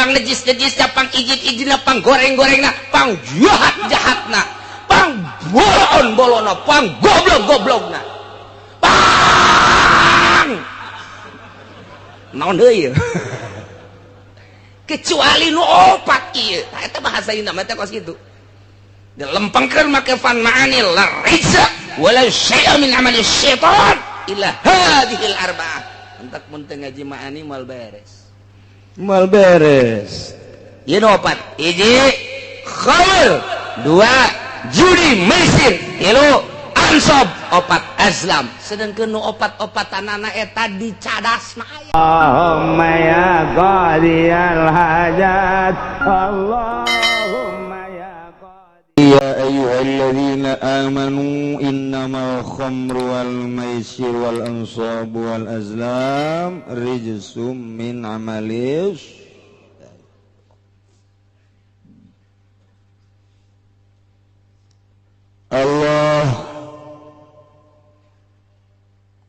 pang nejis-nejisna, pang ijid-ijidna, pang goreng-gorengna, pang jahat-jahatna, pang bolon bolona, pang goblok-goblokna, pang naon deui kecuali nu opat ieu. Tah eta bahasa ieu mah teh kos kitu. Dilempengkeun make fan ma'ani la rijsa wala syai'a min amali syaitan illa hadhil arba'ah. Entak mun teu ngaji ma'ani moal beres. Moal beres. Ieu nu opat. Hiji khamr, dua judi maisir, tilu ansob, opat azlam. Sedangkeun nu opat-opatanana eta dicadasna aya. Allahumma ya qadiyal hajat, Allahumma ya qadi. Ya ayyuhalladzina amanu innamal khamru wal maisir wal ansabu wal azlam rijsum min amalis. Allah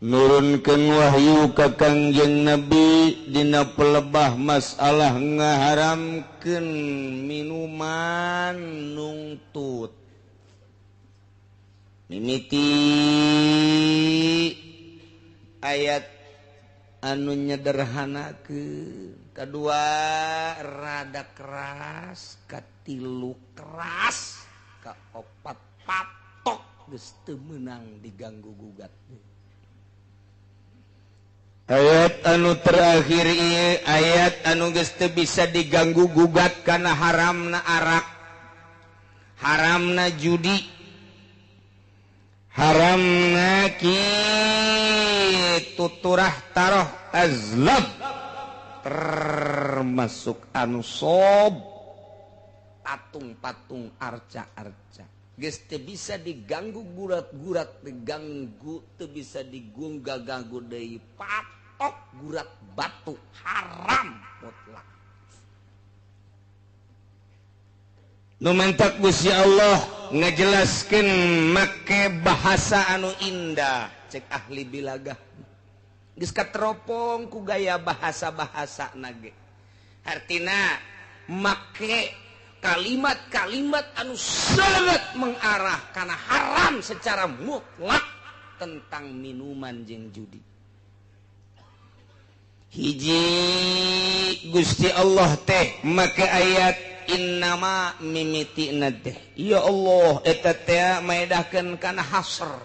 nurunkeun wahyu ka Kangjeng Nabi dina pelebah masalah ngaharamkeun minuman nungtut. Mimiti ayat anu nyederhanakeun, kadua rada keras, katilu keras, kaopat patok geus teu meunang diganggu gugat. Ayat anu terakhir ieu ayat anu geus teu bisa diganggu gugat kana haramna arak, haramna judi, haramna kitu turah taroh azlam, termasuk anu sob patung-patung arca-arca. Geus teu bisa diganggu gurat-gurat, diganggu teu bisa digungga-ganggu deui, patok gurat batu haram mutlak. Nu mantak Gusti Allah ngajelaskeun make bahasa anu indah, cek ahli bilagah. Geus kateropong ku gaya bahasa-bahasa nage. Hartina make kalimat-kalimat anu sangat mengarah karena haram secara mutlak tentang minuman jeung judi. Hiji Gusti Allah teh make ayat innama mimitina teh. Ya Allah eta teh maedahkeun kana hasr.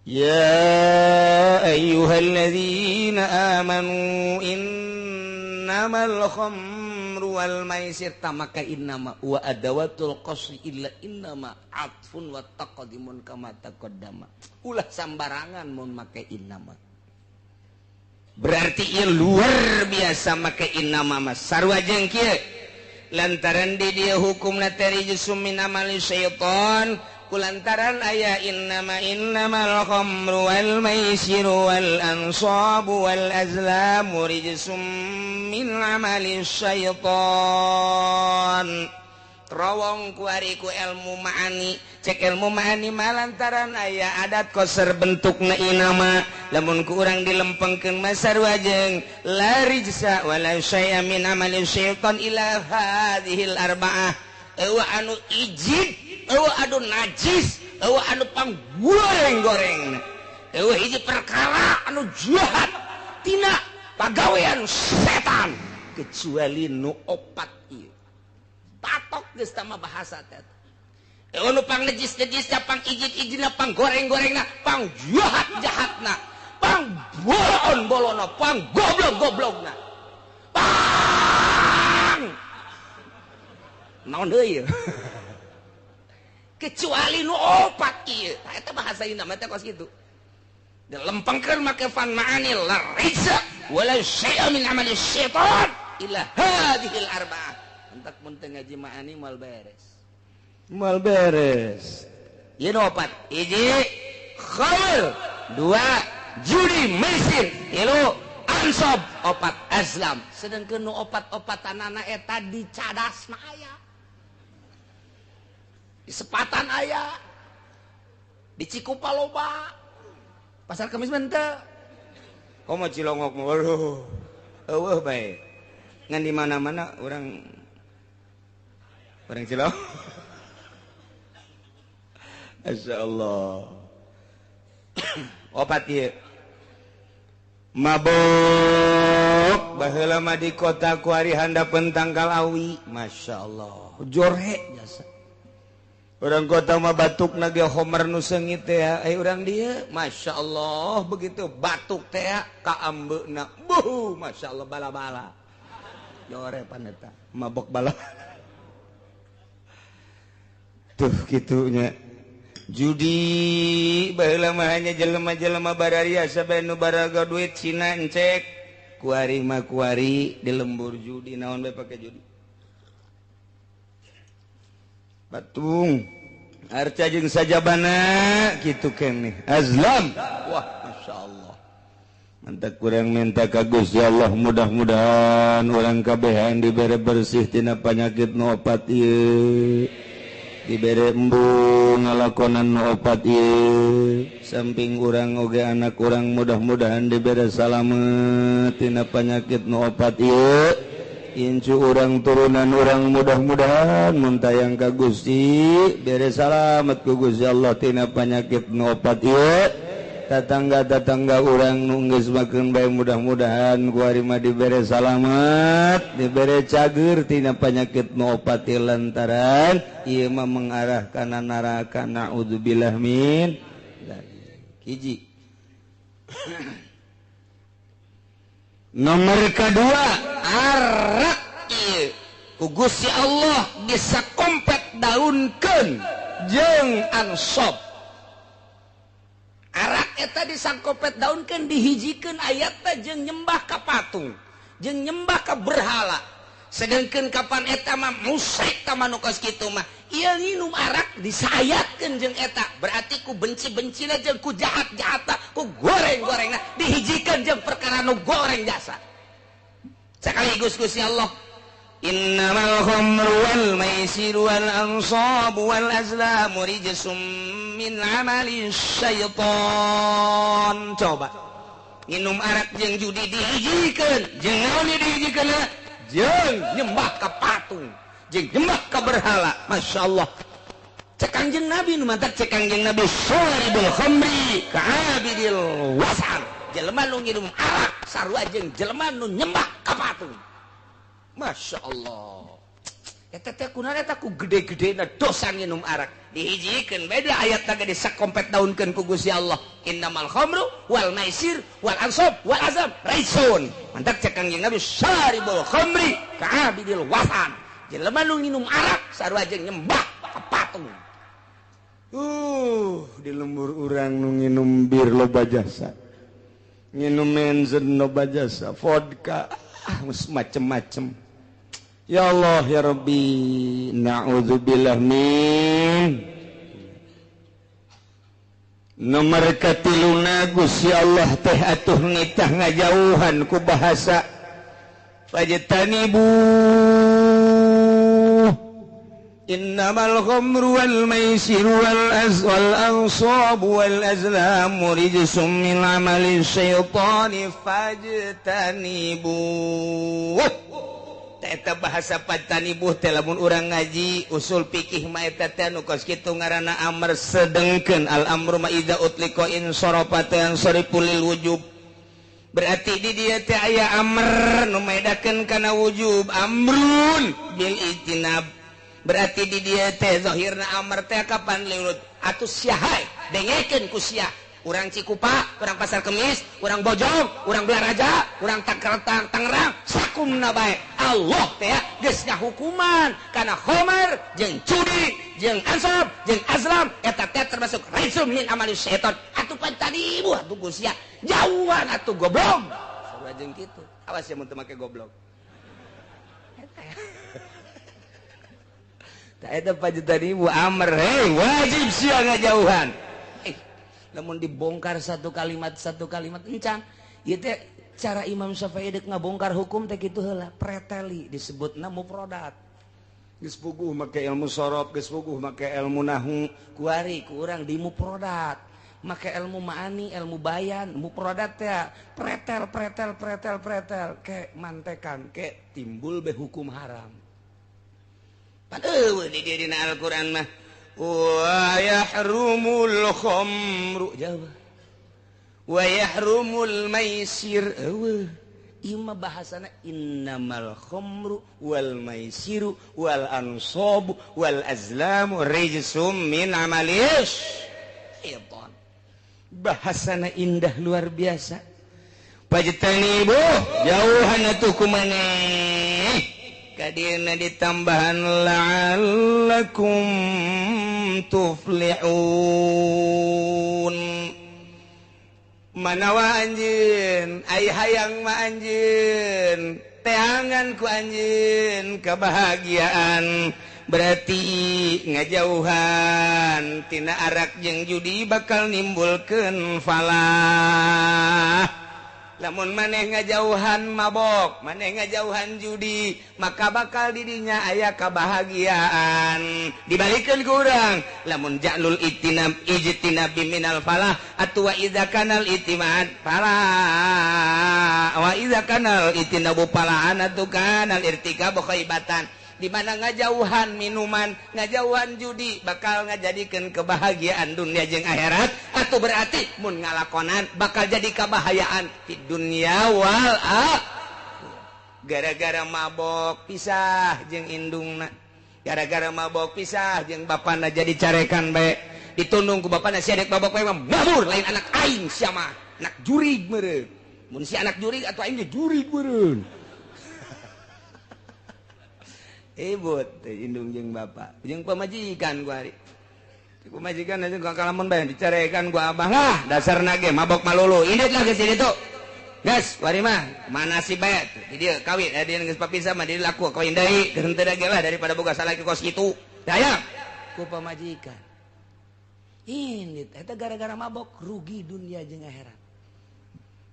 Ya ayyuhalladzina amanu innamal khamru wal maisir, tamaka innama wa adawatul qasri illa innama atfun wa taqdimun kama taqaddama. Ulah sambarangan mun make innama. Berarti ieu luar biasa make innama mah sarua jeung kieu. Lantaran di dieu hukumna teh rijsum min amali syaitan, kulantaran aya innama innamal khamru wal maisiru wal ansabu wal azlamu rijsum min amali syaitan. Terowong ku ari ku ilmu ma'ani, cek ilmu ma'ani mah lantaran aya adat koser bentukna inama, lamun ku urang dilempengkeun mah sarua jeung la rijsa wala syai'a min amali syaitan ila hadhil arba'ah. Eueuh anu ijid, eueuh anu najis, eueuh anu panggoreng-goreng, eueuh hiji perkara anu jahat tina pagawean setan kecuali nu opat ieu. Patok geus tama bahasa teh. Eueuh nu pang nejis-nejisna, pang ijid-ijidna, pang goreng-gorengna, pang jahat-jahatna, pang bolon-bolona, pang goblok-goblokna, pang naon deui kecuali nu opat ieu. Tah eta bahasa ieu mah teh kos kitu. Dilempengkeun make fan ma'ani la rijsa wala syai'a min amali syaitan illa hadhil arba'ah. Entak mun teu ngaji ma'ani moal beres. Moal beres. Ieu nu opat. Hiji khamr, dua judi maisir, tilu ansob, opat azlam. Sedangkeun nu opat-opatanana eta dicadasna aya, di Sepatan aya, di Cikupa loba, Pasar Kemis mah henteu. Komo Cilongok mah waduh eueuh bae. Ngan di mana-mana orang orang Cilau. Masya Allah. Opat ieu. Mabok baheula mah di kota kuari handapeun tangkal awi. Masya Allah. Jorhe jasa. Orang kota mah batukna ge homer nu seungit teh ai urang dieu Masya Allah begitu batuk teh ka ambeuna. Buh, Masya Allah bala-bala. Jore paneta mabok bala. Tuh kitunya. Judi baheula mah hanya jelema-jelema bararia saben nu baraga duit Cina encek kuari mah kuari di lembur judi naon bae pake judi. Batung arca jeung sajabana kitu keneh azlam. Wah, Masya Allah. Mantap kurang minta ka Gusti Allah mudah-mudahan urang kabehan dibere bersih tina panyakit nu opat ieu. Dibere embung ngalakonan nu opat ieu. Samping urang oge anak urang mudah-mudahan dibere salamet tina panyakit nu opat ieu. Incu urang turunan urang mudah-mudahan mun tayang ka Gusti bere salamet ku Gusti Allah tina panyakit nu opat ieu. Tatangga-tatangga urang nu geus makeun bae mudah-mudahan ku ari mah dibere salamet, dibere cager tina panyakit nu opat ieu lantaran ieu mah mengarah kana neraka. Naudzubillah min dzalik. Hiji. Nomor kedua, arak ieu ku Gusti Allah bisa kompet daunkeun jeung ansab. Arak eta disangkopet daunkeun dihijikeun ayatna jeung nyembah ka patung, jeung nyembah ka berhala. Sedengkeun kapan eta mah musyrik ta manu kos kitu mah. Ieu nginum arak disayatkeun jeung eta, berarti ku benci-bencina jeung ku jahat-jahatna, ku goreng-gorengna dihijikeun jeung perkara nu goreng jasa. Sekaligus Gusti Allah, innamal khamru wal maisiru wal ansabu wal azlamu rijsum min amali syaitan. Coba nginum arak jeung judi dihijikeun, jeung naon dihijikeun? Jeung nyembah ka patung, jeung nyembah ka berhala. Masya Allah. Cek Kangjeng Nabi nu mantak cek Kangjeng Nabi syaribul khamri ka'abidil wasan. Jelema nu nginum arak sarua jeung jelema nu nyembah ka patung. Masya Allah. Eta teh kunaon eta ku gede-gedena dosa nginum arak. Dihijikeun beda ayatna ge disakompet daunkeun ku Gusti Allah. Innamal khamru wal maisir wal ansab wal azam raisun. Mantak cek Kangjeng Nabi syaribul khamri ka'abidil wasan. Jelema nu nginum arak sarua jeung nyembah ka patung. Di lembur urang nu nginum bir loba jasa. Nginum menzen loba jasa, vodka, macem-macem. Ya Allah ya Rabbi, na'udzubillah min. Nomor katiluna Gusti Allah teh atuh nitah ngajauhan ku bahasa fajtanibu innamal khamru wal maisiru wal ansabu wal azlamu rijsum min amali syaitani fajtanibu. Eta bahasa fajtanibu teh lamun urang ngaji usul fikih mah eta teh nu kos kitu ngaranna amr sedengkeun al amru ma idza utliqa in sarafa yansarifu lil wujub. Berarti di dieu teh aya amr nu medakeun kana wujub, amrun bil ijtinab. Berarti di dieu teh zahirna amr teh kapan liurut atuh sia hae dengekeun ku sia. Urang Cikupa, urang Pasar Kemis, urang Bojong, urang Belaraja, urang Tangerang, sakumna bae. Allah teh geus ngahukuman kana khamar jeung judi, jeung ansab, jeung azlam eta teh termasuk rijsum min amali syaitan. Atuh pan tadi ibu atuh ku sia jauhan atuh goblok. Sarua jeung kitu. Awas ya mun teu make goblok. Eta eta panjenengan ibu amr, hei wajib sia ngajauhan. Namun dibongkar satu kalimat encan ieu teh cara Imam Syafi'i deuk ngabongkar hukum teh kitu heula preteli disebutna mufradat. Geus puguh make ilmu sorof, geus puguh make ilmu nahwu, kuari ku urang di mufradat. Make ilmu ma'ani, ilmu bayan, muprodat ya, pretel pretel pretel pretel ke mantekan ke timbul be hukum haram. Pan eueuh di dieu dina Al-Qur'an mah wa yahrumul khamru jawab wa yahrumul maisir eueuh. Ieu mah bahasana innamal khamru wal maisiru wal ansabu wal azlamu rijsum min amalis syaitan. Bahasana indah luar biasa. Pajtanibu jauhan atuh ku maneh. Kadieuna ditambahan la'allakum tuflihun. Manawa anjeun, ai hayang mah anjeun, teangan ku anjeun kebahagiaan. Berarti ngajauhan tina arak jeung judi bakal nimbulkeun falah. Lamun maneh ngajauhan mabok, maneh ngajauhan judi, maka bakal didinya aya kebahagiaan. Dibalikeun ku urang, lamun ja'lul itinab ijtinabi minal falah atuh wa idza kanal itimad falah wa idza kanal itinabu falahan atuh kanal irtikabu khaibatan. Di mana ngajauhan minuman, ngajauhan judi bakal ngajadikeun kebahagiaan dunia jeung akhirat, atau berarti mun ngalakonan bakal jadi kebahayaan di dunia wal akhirah. Gara-gara mabok pisah jeung indungna, gara-gara mabok pisah jeung bapana jadi carekan bae, ditundung ku bapana sia dek mabok bae mabur lain anak aing sia mah, anak jurig meureun. Mun si anak jurig atuh aing ge jurig meureun. Ibut indung jeung bapak jeung pamajikan gua hari pamajikan aja gua kalamun bae dicarekan gua abah lah dasarna ge mabok malulu indit lah geus ditu geus wari mah mana si bae di dieu kawin dia geus papisah mah di laku kawin deui geus henteu ge lah daripada boga salaki kos kitu daya ku pamajikan indit eta gara-gara mabok rugi dunia jeung akhirat.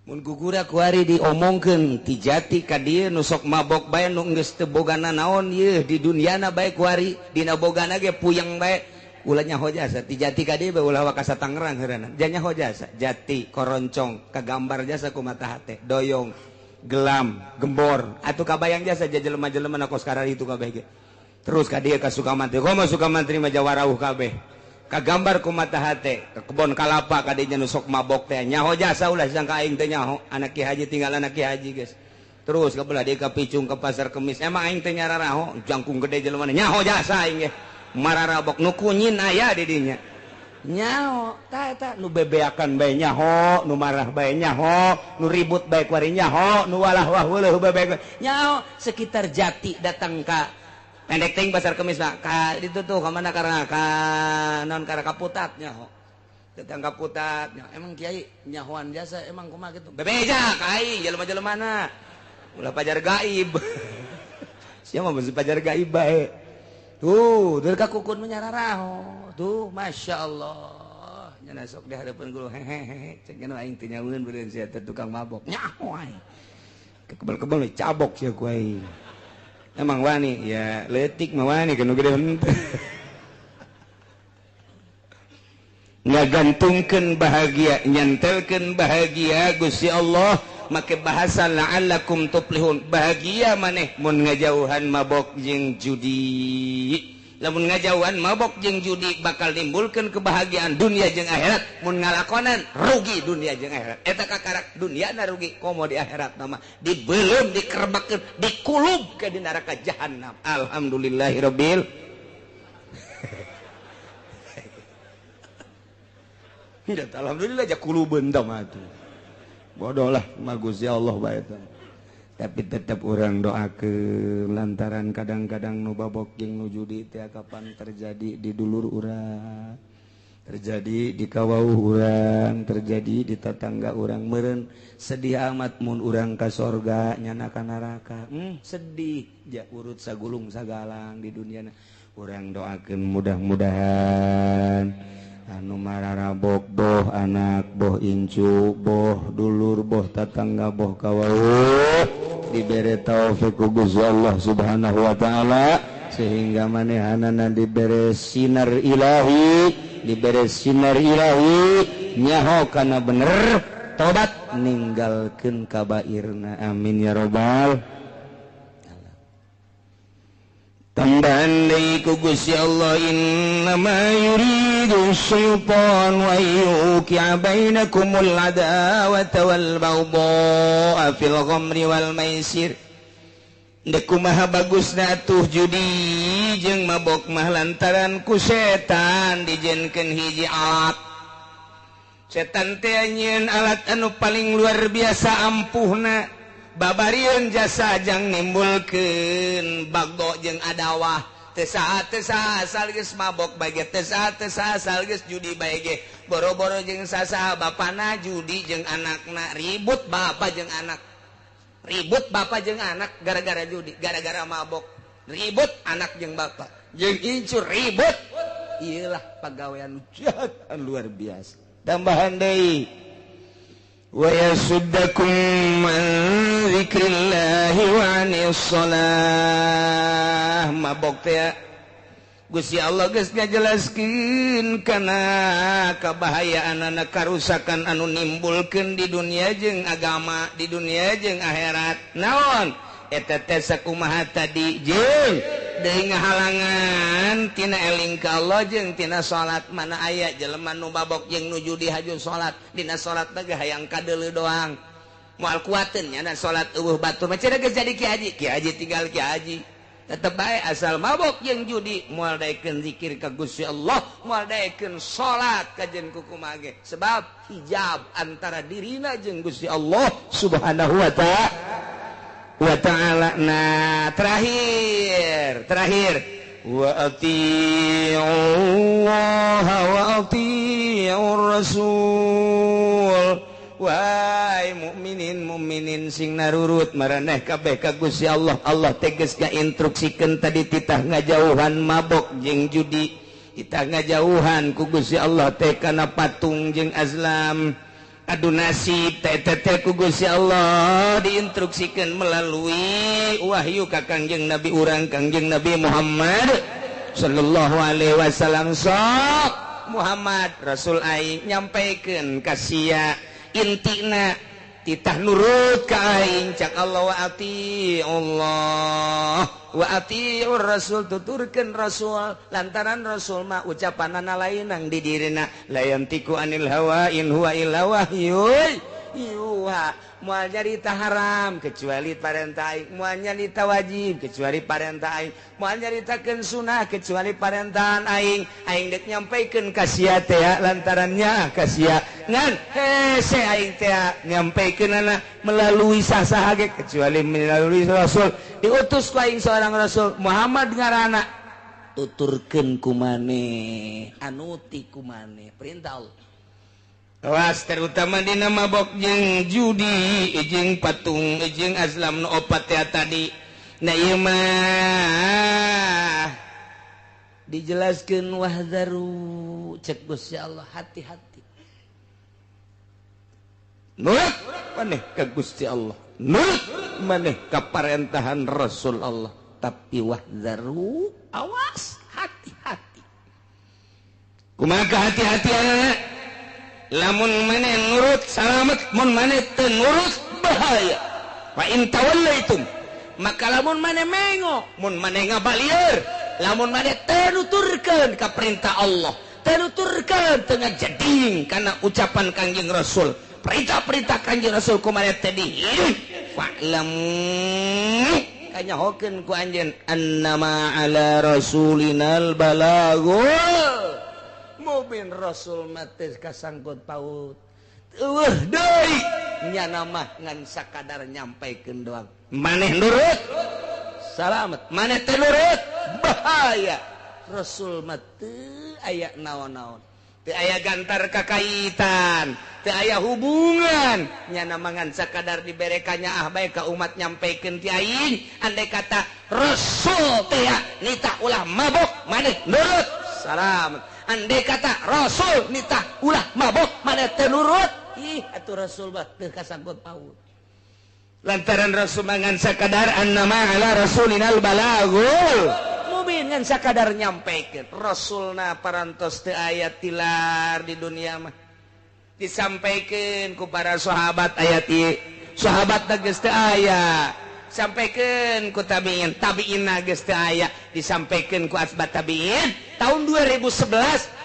Mun gugura kuari diomongkeun ti jati ka dieu nu sok mabok bae nu geus teu bogana naon ieu di dunyana bae kuari dina bogana ge puyeng bae ulah nyaho jasa ti jati ka dieu bae ulah wakasa Tangerang heurana ja nyaho jasa jati koroncong kagambar jasa ku mata hate doyong gelam gembor atuh kabayang jasa ja jelema-jelema na kos karari itu kabeh ge terus ka dieu ka Sukamantri komo Sukamantri mah jawarauh kabeh kagambar ku mata hate ke kebon kalapa kadinya nu sok mabok teh nyaho jasa ulah sangka aing teh nyaho anak ki haji tinggal anak ki haji geus terus ka belah deui ka Picung ke pasar Kemis emang aing teh nyararaho jangkung gede jelema nyaho jasa aing ge mararabok nu kunyin aya di dinya nyaho tah eta nu bebeakan bae nyaho nu marah bae nyaho nu ribut bae kuari nyaho nu walah wah weuleuh bae nyaho sekitar Jati datang ka pendek ting pasar Kemis pak ka itu tuh kemana karena ka non karena kaputat nyaho datang kaputat nyaho emang kiai nyahoan jasa emang kumaha gitu bebeja kai jelema-jelema mana ulah pajar gaib siapa mesti pajar gaib bae tuh dari kakukun menyararaho tuh masya Allah nyana sok di hadapan guru hehehe cek nu aing teh nyaweun beureun sia teh tukang mabok nyaho aing kebel-kebel cabok sia ku aing. Emang wani ya letik mah wani kanu gede henteu. Ngagantungkeun bahagia, nyantelkeun bahagia Gusti Allah make bahasa la'allakum tuflihun. Bahagia maneh mun ngajauhan mabok jeung judi. Lamun ngajauhan mabok jeung judi bakal nimbulkeun kebahagiaan dunia jeung akhirat. Mun ngalakonan rugi dunia jeung akhirat. Eta kakarak dunia na rugi komo di akhirat mah dibeuleum dikerebakeun dikulub ke di neraka jahanam. Alhamdulillahirabbil alhamdulillah ja kulubeun tah mah atuh. Bodoh lah mah Gusti Allah bae eta. Tapi tetap orang doakeun lantaran kadang-kadang nu babok jeung nu judi teh kapan terjadi di dulur urang, terjadi di kawauh urang, terjadi di tetangga urang meureun sedih amat mun urang ka sorga nyana ka neraka. Sedih ja urut sagulung sagalang di dunia. Urang doakeun mudah-mudahan anu mararabok boh anak boh incu boh dulur boh tetangga boh kawauh dibere taufik ku Gusti Allah Subhanahu wa taala sehingga manehanana dibere sinar ilahi, dibere sinar ilahi nyaho kana bener tobat ninggalkeun kabairna. Amin ya robbal tambahan deui ku Gusti Allah, innama yuridu syaitan wa yuqi'a bainakumul adawata wal baghdha'a fil khamri wal maisir. Dek kumaha bagusna atuh judi jeung mabok mah lantaran ku setan dijenkeun hiji alat. Setan teh nyieun alat anu paling luar biasa ampuhna, babarieun jasa jang nimbulkeun bagdo jeung adawah. Teu saha asal geus mabok bae ge, teu saha asal geus judi bae ge. Boro-boro jeung sasaha bapana judi jeung anakna, ribut bapa jeung anak. Ribut bapak jeung anak gara-gara judi, gara-gara mabok. Ribut anak jeung bapak, jeung incur ribut. Iyalah pagawean jahat luar biasa. Tambahan deui, wa yasuddakum an dzikrillahi wa anis shalah. Mabok teh Gusti Allah geus ngajelaskeun kana kabahayaanana karusakan anu nimbulkeun di dunia jeung agama, di dunia jeung akhirat. Naon eta teh sakumaha tadi jeung deui ngahalangan tina eling ka Allah jeung tina salat. Mana aya jelema nu mabok jeung nu judi haju salat, dina salat teh hayang kadeuleu doang. Moal kuateun nya salat eueuh batur mah cenah geus jadi ki haji, ki haji tinggal ki haji. Tetep bae asal mabok jeung judi moal daekeun zikir ka Gusti Allah, moal daekeun salat ka jeung kukumaha ge. Sebab hijab antara dirina jeung Gusti Allah Subhanahu wa ta'ala. Nah, terakhir wa atii'ullaha wa atii'ur rasul. Wahai mukminin mukminin sing narurut maraneh kabeh ka Gusti Allah. Allah tegas ngainstruksikeun tadi titah ngajauhan mabok jeung judi, titah ngajauhan ku Gusti Allah teh kana patung jeung azlam. Adu nasib teh teh ku Gusti Allah diinstruksikeun melalui wahyu ka Kangjeng Nabi urang Kangjeng Nabi Muhammad sallallahu alaihi wasallam. Sok Muhammad Rasul aing nyampaikeun ka sia intina titah nurut ka aing cak Allah wa ati Allah wa atiur rasul, tuturkeun rasul lantaran rasul mah ucapanana lainang di dirina la yantiku anil hawa in huwa illa wahyun yuha. Moal nyarita haram kecuali parentah aing, moal nyarita wajib kecuali parentah aing, moal nyaritakeun sunah kecuali parentahan aing. Aing dek nyampaikeun ka sia teh lantarannya ka sia ngan hese aing teh nyampaikeunana melalui sasaha ge kecuali melalui rasul. Diutus ku aing seorang rasul Muhammad ngaranna, tuturkeun ku maneh, anuti ku maneh perintah Allah. Awas terutama dina mabok jeung judi jeung patung jeung azlam nu opat teh tadi. Nah ieu mah dijelaskeun wahzaru cek Gusti Allah, hati-hati. Nurut maneh ka Gusti Allah, nurut maneh ka parentahan Rasul Allah, tapi wahzaru awas hati-hati. Kumaha hati-hatianana? Lamun maneh nurut salamet, mun maneh teu nurut bahaya. Fa in tawallaitum, maka lamun maneh mengo, mun maneh ngabalieur, lamun maneh teu nuturkeun ka perintah Allah, teu nuturkeun teu ngajeding kana ucapan Kangjeng Rasul, perintah-perintah Kangjeng Rasul ku maneh teh dihirup, fa'lamu kanyahokeun ku anjeun annama ala rasulinal balagul mubin. Rasul mati kasangkut paut eueuh deui nyana mah ngan sakadar nyampaikeun doang. Maneh nurut salamet, maneh teu nurut bahaya. Rasul mah teu aya naon-naon, teu aya gantar kakaitan, teu aya hubungan nyana mah ngan sakadar diberekannya ah bae ka umat nyampaikeun ti aing. Andai kata Rasul teh nitah ulah mabok maneh nurut salamet. Andai kata Rasul nitah ulah mabok maneh teu nurut, ih atuh Rasul mah teu kasangkut paut. Lantaran Rasul ngan sakadar annama ala rasulinal balagul mubin, ngan sakadar nyampaikeun. Rasulna parantos teu aya tilar di dunia mah. Disampaikan ku para sahabat ayat ieu. Sahabat geus teu aya. Sampaikan ku tabiin, tabiin geus teu aya. Disampaikan ku asbat tabiin. Tahun 2011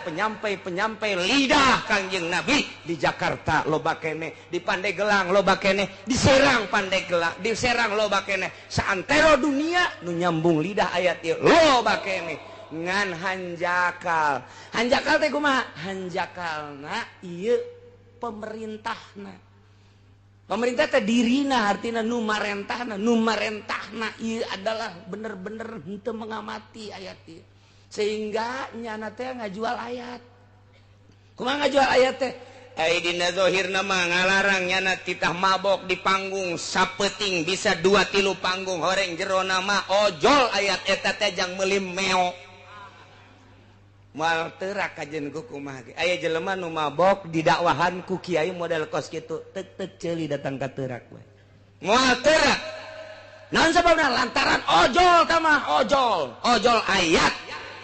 penyampai-penyampai lidah Kangjeng Nabi di Jakarta loba keneh, di Pandeglang loba keneh, di Serang Pandeglang, di Serang loba keneh. Saantero dunia nu nyambung lidah ayat ieu loba keneh. Ngan hanjakal. Hanjakal teh kumaha? Hanjakalna ieu pemerintahna. Pemerintah teh dirina artina nu marentahna, nu marentahna ieu adalah bener-bener henteu mengamati ayat ieu. Sehingga nyana teh ngajual ayat. Kumaha ngajual ayat teh? Ai dina zahirna mah ngalarang nyana titah mabok di panggung sapeuting bisa 2-3 panggung horeng jerona mah ojol ayat eta teh jang meuli meo. Moal teurak kajen ku kumaha ge. Aya jelema nu mabok didakwahan ku kiai model kos kitu, tek-tek ceuli datang ka teurak we. Moal teurak. Naon sababna? Lantaran ojol tah mah ojol, ojol ayat.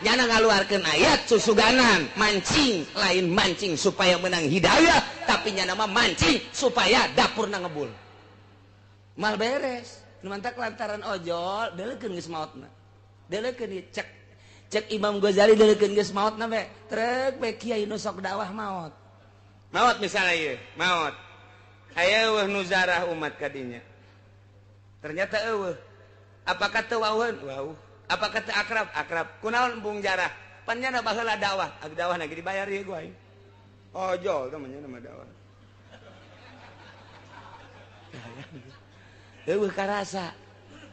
Nyana ngaluarkeun ayat susuganan, mancing, lain mancing supaya menang hidayah, tapi nyana mah mancing supaya dapurna ngebul. Mal beres. Nu mantak lantaran ojol, deuleukeun geus maotna. Deuleukeun cek cek Imam Ghazali deuleukeun geus maotna we. Trek we kiai nu sok dakwah maot. Maot misalnya ieu, maot. Aya eueuh nu zarah umat kadinya. Ternyata eueuh. Apakah teu wauheun? Wauh. Apakah teu akrab? Akrab. Kunaon embung jarah? Pan nyana baheula dakwah. Ag dakwah na ge dibayar ieu ku aing. Ojol teh mah nyana mah dakwah. Eueuh karasa.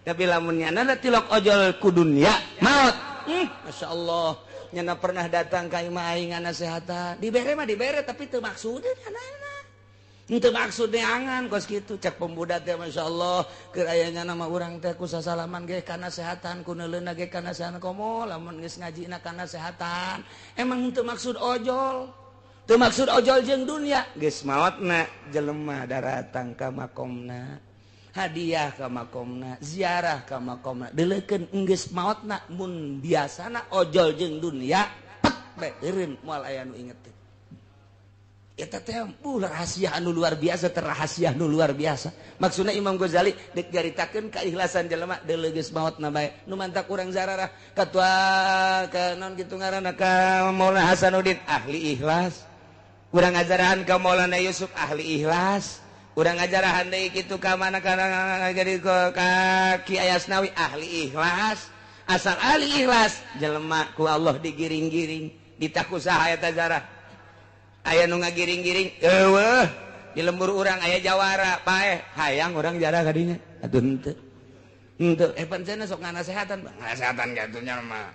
Tapi lamun nyana tilok ojol ku dunia, maot. Masya Allah, nyana pernah datang ka imah aing ngasehatan. Dibere mah dibere tapi teu maksudna nyana. Teu maksud neangan kos kitu cek pemuda teh Masya Allah keur aya nyana mah urang teh ku sasalaman ge kana sehatan ku neuleuna ge kana sehatan komo lamun geus ngajina kana sehatan. Emang teu maksud ojol. Teu maksud ojol jeung dunia. Geus maotna jelema daratang ka makomna. Hadiah ka makomna, ziarah ka makomna. Deuleukeun enggeus maotna mun biasana ojol jeung dunia pek bae eureun moal aya nu inget teh. Eta teh rahasia anu luar biasa, terrahasia anu luar biasa. Maksudna Imam Ghazali deuk nyaritakeun keikhlasan jelema deuleu geus maotna bae. Nu mantak urang zararah katua ka naon kitu ngaranna ka Maulana Hasanuddin ahli ikhlas. Urang ngajarahan ka Maulana Yusuf ahli ikhlas. Urang ngajarahan deui kitu ka mana kana jadi ka Ki Ayasnawi ahli ikhlas. Asal ahli ikhlas jelema ku Allah digiring-giring ditakusaha eta zarah. Aya nu ngagiring-giring eueuh di lembur urang aya jawara paeh hayang urang jarah kadinya atuh henteu henteu pancen sok nganasehatan ngasehatan katunya mah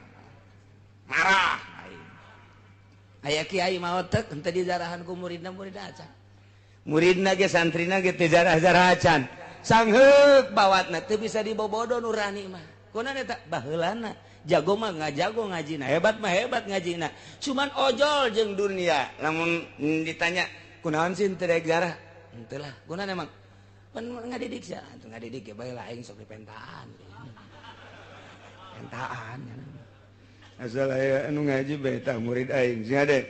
marah aya kiai maot teh henteu dijarahan ku muridna muridna acan muridna ge santrina ge teu jarah-jarah acan sangheuk bawatna teu bisa dibobodo nurani mah kunaon eta baheulana jago mah ngajago ngajina hebat mah hebat ngajina cuman ojol jeung dunia lamun ditanya kunaon sih teu rek jarah henteu lah kunaon emang pan ngadidik sia atuh ngadidik ge bae lah aing sok dipentaan pentaan asal aya anu ngaji bae tah murid aing sing ade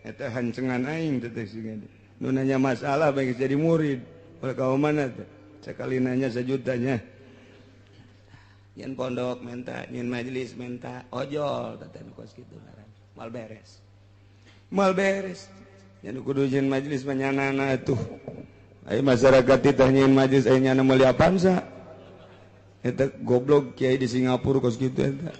eta hancengan aing teh sing ade nu nanya masalah bae jadi murid ulah ka mana teh sakali nanya sejutanya nyen pondok menta, nyen majelis menta, ojol teten kos kitu ngaran. Mal beres. Mal beres. Nyen kudu nyen majelis mah nyanana atuh. Ai masyarakat teh nyen majelis aya nyana meuli Avanza. Eta goblok kiai di Singapura kos kitu eta.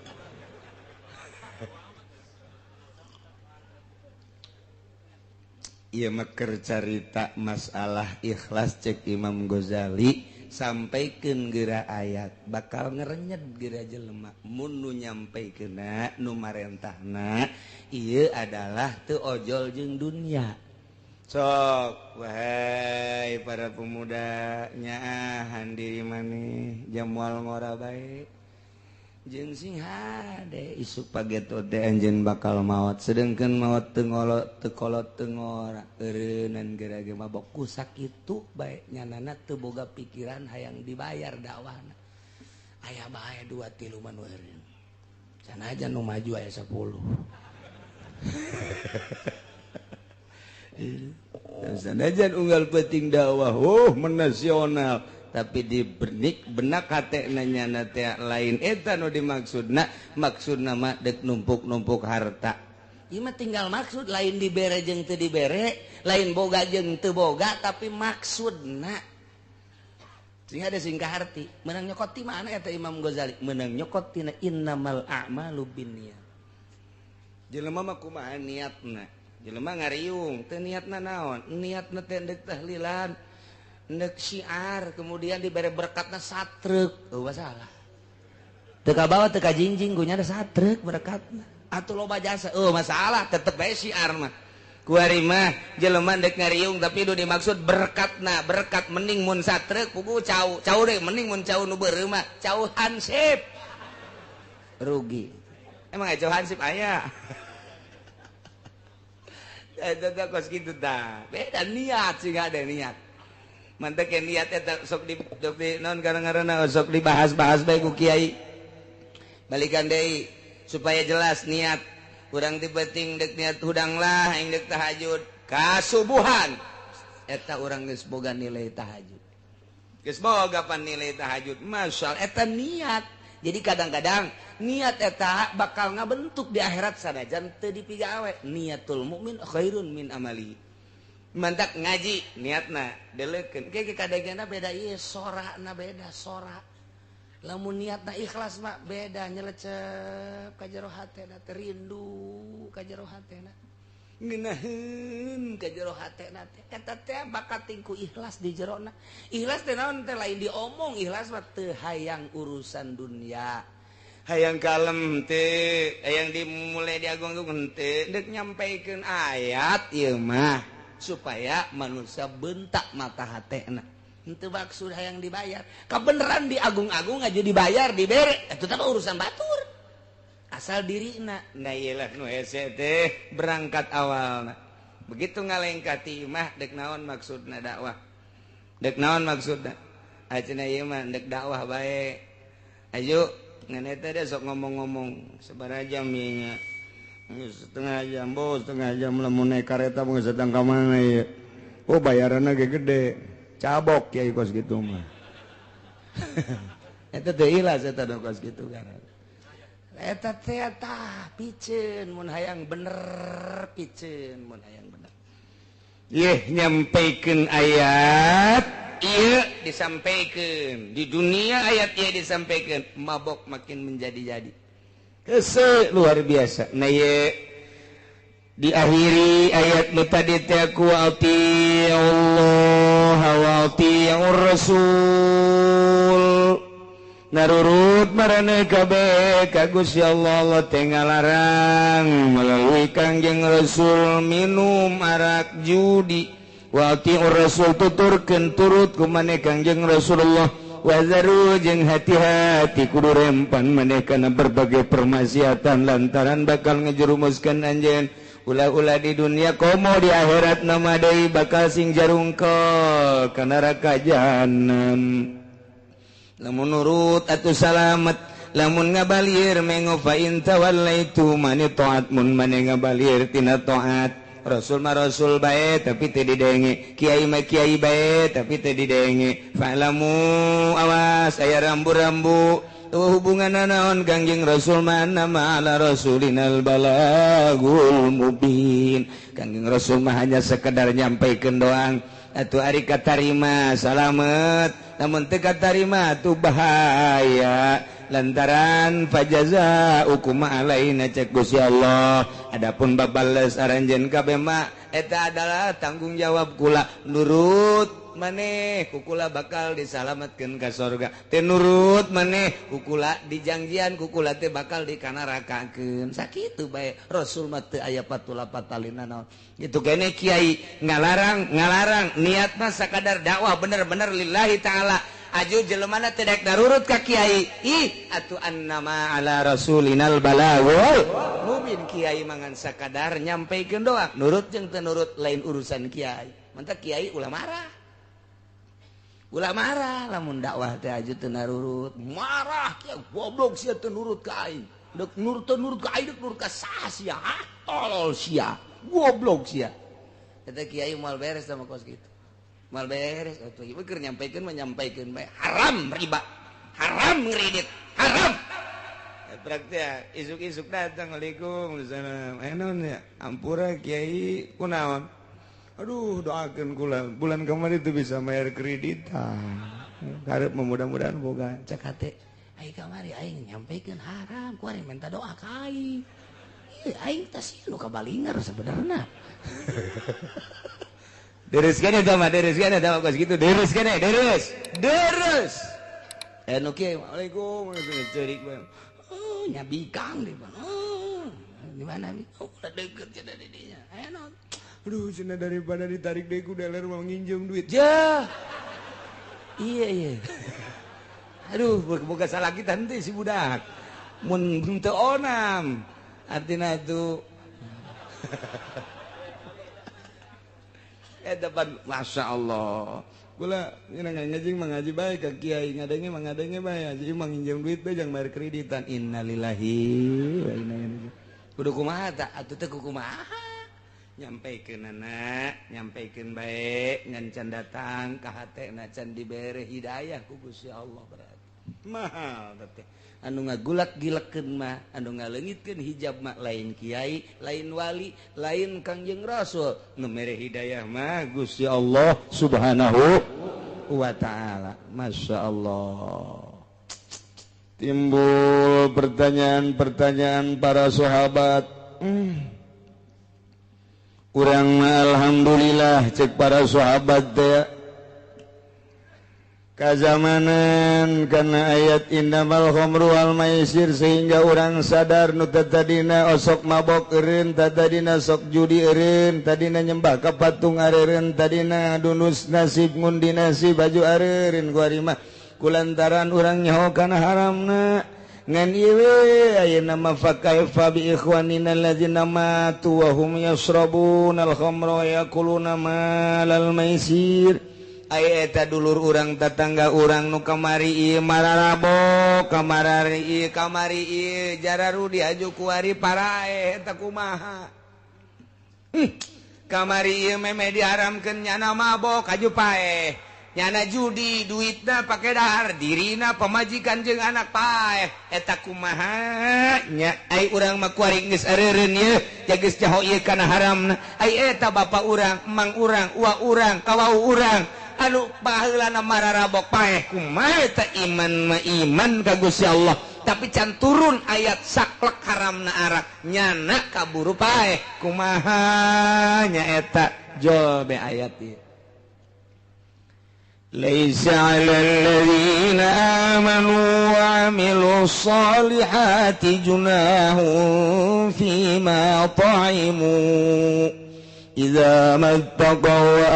Ieu mah keur carita masalah ikhlas cek Imam Ghazali. Sampaikeun geura ayat bakal ngerenyet geura jelema mun nu nyampaikeunna nu marentahna ieu adalah teu ojol jeung dunia. Sok wahai para pemuda nyaahan diri maneh jamual ngora bae jeung sing hade isuk pageto teh anjeun bakal maot sedengkeun maot teu ngolot teu kolot teu ngora eureunnan geura ge mabok ku sakitu bae nyanana teu boga pikiran hayang dibayar dakwahna aya bae 2 3 mah nu eureun sanajan nu maju aya 10. Sanajan unggal penting dakwah, oh menasional, tapi di benik benak hate nanya teh lain eta nu dimaksudna, maksudna mah dek numpuk-numpuk harta. Ieu mah tinggal maksud, lain dibere jeung teu dibere, lain boga jeung teu boga, tapi maksudna. Sehingga ada singkah arti, menang nyokot ti mana eta Imam Ghazali? Menang nyokot tina innamal a'malu binniyat. Jelema mah kumaha niatna? Jelema ngariung, teu niatna naon? Niatna teh deuk tahlilan, deuk syiar, kemudian dibere berkatna satrek, eueuh masalah. Teu kabawa teu kajingjing gunya ada satrek berkatna. Atuh loba jasa, eueuh masalah, tetep bae syiar mah. Kuari mah jelema deuk ngariung tapi nu dimaksud berkatna, berkat mending mun satrek pugu cau, cau deui mending mun cau nu beureum mah, cau hansip. Rugi. Emang aya cau hansip aya? Eta kos kitu tah. Beda niat sih ada niat. Mantek niat eta sok di naon karang-karana sok dibahas-bahas bae ku kiai. Balikan deui supaya jelas niat. Urang ti penting dek niat hudang lah aing dek tahajud kasubuhan. Eta urang geus boga nilai tahajud. Geus boga pan nilai tahajud. Masyaallah eta niat. Jadi kadang-kadang niat eta bakal ngabentuk di akhirat sanajan teu dipigawe. Niatul mukmin khairun min amali. Mantak ngaji niatna deleukeun. Ke kadegana beda ieu sorana beda sora. Lamun niatna ikhlas mah beda nyelecep ka jero hatena teh rindu ka jero hatena. Ngeunaheun ka jero hatena teh eta teh bakat tingku ikhlas di jerona. Ikhlas teh naon teh lain diomong, ikhlas mah teu hayang urusan dunia. Hayang kalem teh, hayang dimulai diagung-agung teh, deuk nyampaikeun ayat ieu mah supaya manusia bentak mata hatena. Henteu maksud hayang dibayar. Kabeneran diagung-agung aja dibayar, dibere, eta teh urusan batur. Asal dirina. Nah iyalah nu hese teh berangkat awalna. Begitu ngalengkah ti imah dek naon maksudna dakwah. Dek naon maksudna? Acenah ieu mah dek dakwah bae. Ayo ngan eta teh sok ngomong-ngomong sabaraha jam ieu nya. Setengah jam, bos, setengah jam lamun naik kareta mah geus datang ka mana ieu. Oh bayaranna ge gede. Cabok kiai kos kitu mah. Eta teh ikhlas eta kos kitu kan. Eta teh tah piceun mun hayang bener, piceun mun hayang bener. Yeh nyampaikeun ayat ieu disampaikeun di dunia ayat ieu disampaikeun mabok makin menjadi-jadi. Hese luar biasa. Nah ieu diakhiri ayat nu tadi teh ku Allah wa atiur rasul. Narurut marane kabeh ka Gusti Allah, Allah teh ngalarang melalui Kangjeng Rasul minum arak judi. Wa atiur rasul tuturkeun turut ku maneh Kangjeng Rasulullah. Wazaru jeung hati-hati kudu rempan maneh kana berbagai permaksiatan lantaran bakal ngejerumuskeun anjeun ulah-ulah di dunia komo di akhirat nama deui bakal sing jarungkol ka neraka jahanam. Lamun nurut atuh salamet, lamun ngabalir mengo fa in tawallaitu mani taat mun mane ngabalir tina taat. Rasul mah rasul bae tapi teu didenge, kiai mah kiai bae tapi teu didenge. Fa'lamu awas aya rambu-rambu hubungan naon Kangjeng Rasul mah nama ala rasulinal balagul mubin. Kangjeng Rasul mah hanya sekedar nyampaikeun doang. Atuh ari katarima salamet, namun teu katarima atuh bahaya. Lantaran fajaza hukuma alaina cek Gusti Allah. Adapun babales aranjeun kabeh mah eta adalah tanggung jawab kula. Nurut maneh kukula bakal disalametkeun ka sorga. Teu nurut maneh kukula dijangjian kukula teh bakal dikanarakakeun. Sakitu bae Rasul mah teu aya patula patalina naon. Gitu kene kiai ngalarang niat mah sakadar dakwah bener-bener lillahi taala. Aju jelemana teu daek darurut ka kiai. Ih atuh annama ala rasulinal balagul mubin. Kiai mangan sakadar nyampaikeun doang. Nurut jeung teu nurut lain urusan kiai. Mantak kiai ulah marah. Ulah marah lamun dakwah teh aju teu narurut. Marah kiai goblok sia teu nurut ka aing. Dek nurut teu nurut ka aing, dek nurut ka saha sia? Ah, tolol sia. Goblok sia. Eta kiai moal beres sama kos kitu. Moal beres atuh ieu keur nyampaikeun mah nyampaikeun bae haram riba. Haram ngredit, haram. Praktik isuk-isuk datang waalaikumsalam. Eh naon ya? Ampura kiai kunaon? Aduh doakeun kula bulan kemarin itu bisa bayar kreditan. Karep mudah-mudahan boga cek hate. Ai kamari aing nyampaikeun haram, ku aing minta doa ka aing. Ieu aing teh sieun nu kabalinger sebenarna. Deres kan eta mah, deres kan eta mah kos kitu, deres kan deres. Deres. Eh nu kieu waalaikum ceurik bae. Oh, nyabikang di mana? Oh, di mana? Oh, udah deket ya dari dinya. Enak. Aduh, cina daripada ditarik deh, ku dealer mau nginjem duit. Ya. Iya, iya. Aduh, buka salah kita nanti si budak. Mun teu onam. Artinya itu depan Masya Allah. Kula ngajing mengaji bae ka kiai ngadenge mengadenge bae aja imang nginjem duit bae jang bayar kreditan innalillahi wa inna ilaihi raji'un. Kudu kumaha tah atuh teh kumaha nyampaikeun anak nyampaikeun bae ngan can datang ka hatena can dibere hidayah ku Gusti Allah berarti mahal teh anu ngagulak gilekeun mah anu ngaleungitkeun hijab mah lain kiai lain wali lain Kangjeng Rasul nu mere hidayah mah Gusti Allah Subhanahu wa taala. Masya Allah. Timbul pertanyaan-pertanyaan para sahabat. Urang alhamdulillah cek para sahabat teh kazamanan karena ayat innamal khamru wal maisir sehingga orang sadar nu tadina osok mabok eureun tadina sok judi eureun tadina nyembah ka patung areureun tadina dunus nasib ngundi nasib baju areureun ku ari mah kulantaran urang nyaho kana haramna ngan ieu we ayeuna mah fa kaifa bi ikhwanina allazina matu wa hum yashrabuna al khamra wa yakuluna malal maisir. Aya eta dulur urang tetangga urang nu kamari ieu mararabok kamarari ieu kamari ieu jararudi aju kuari parae eta kumaha. Kamari ieu meme diharamkeun nyana mabok aju paeh nyana judi duitna pake dahar dirina pamajikan jeung anak paeh eta kumaha nya. Ai urang mah kuari geus areureun ieu geus jaho ieu kana haramna. Ai eta bapa urang emang urang uwa urang kawau urang anu baheulana mararabok paeh kumaha eta iman mah iman ka Gusti Allah tapi can turun ayat saklek haramna arak nyana kaburu paeh kumaha nya eta jol be ayat ieu. Laisa 'alal ladzina amanu wa 'amilus solihati junahun fima ta'imu idza mattaqaw wa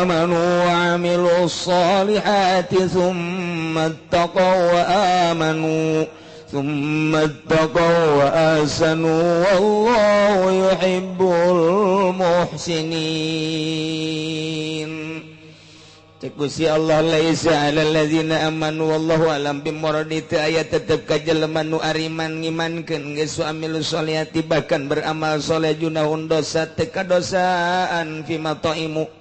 amanu wa 'amilus solihati thumma ittaqaw wa amanu thumma ittaqaw wa ahsanu wallahu yuhibbul muhsinin. Cek Gusti Allah laisa 'alal ladzina amanu wallahu alam bimuradi teu aya tetep ka jelema nu ariman ngimankeun geus amilus solihati bahkan beramal soleh junahun dosa teu kadosaan fima ta'imu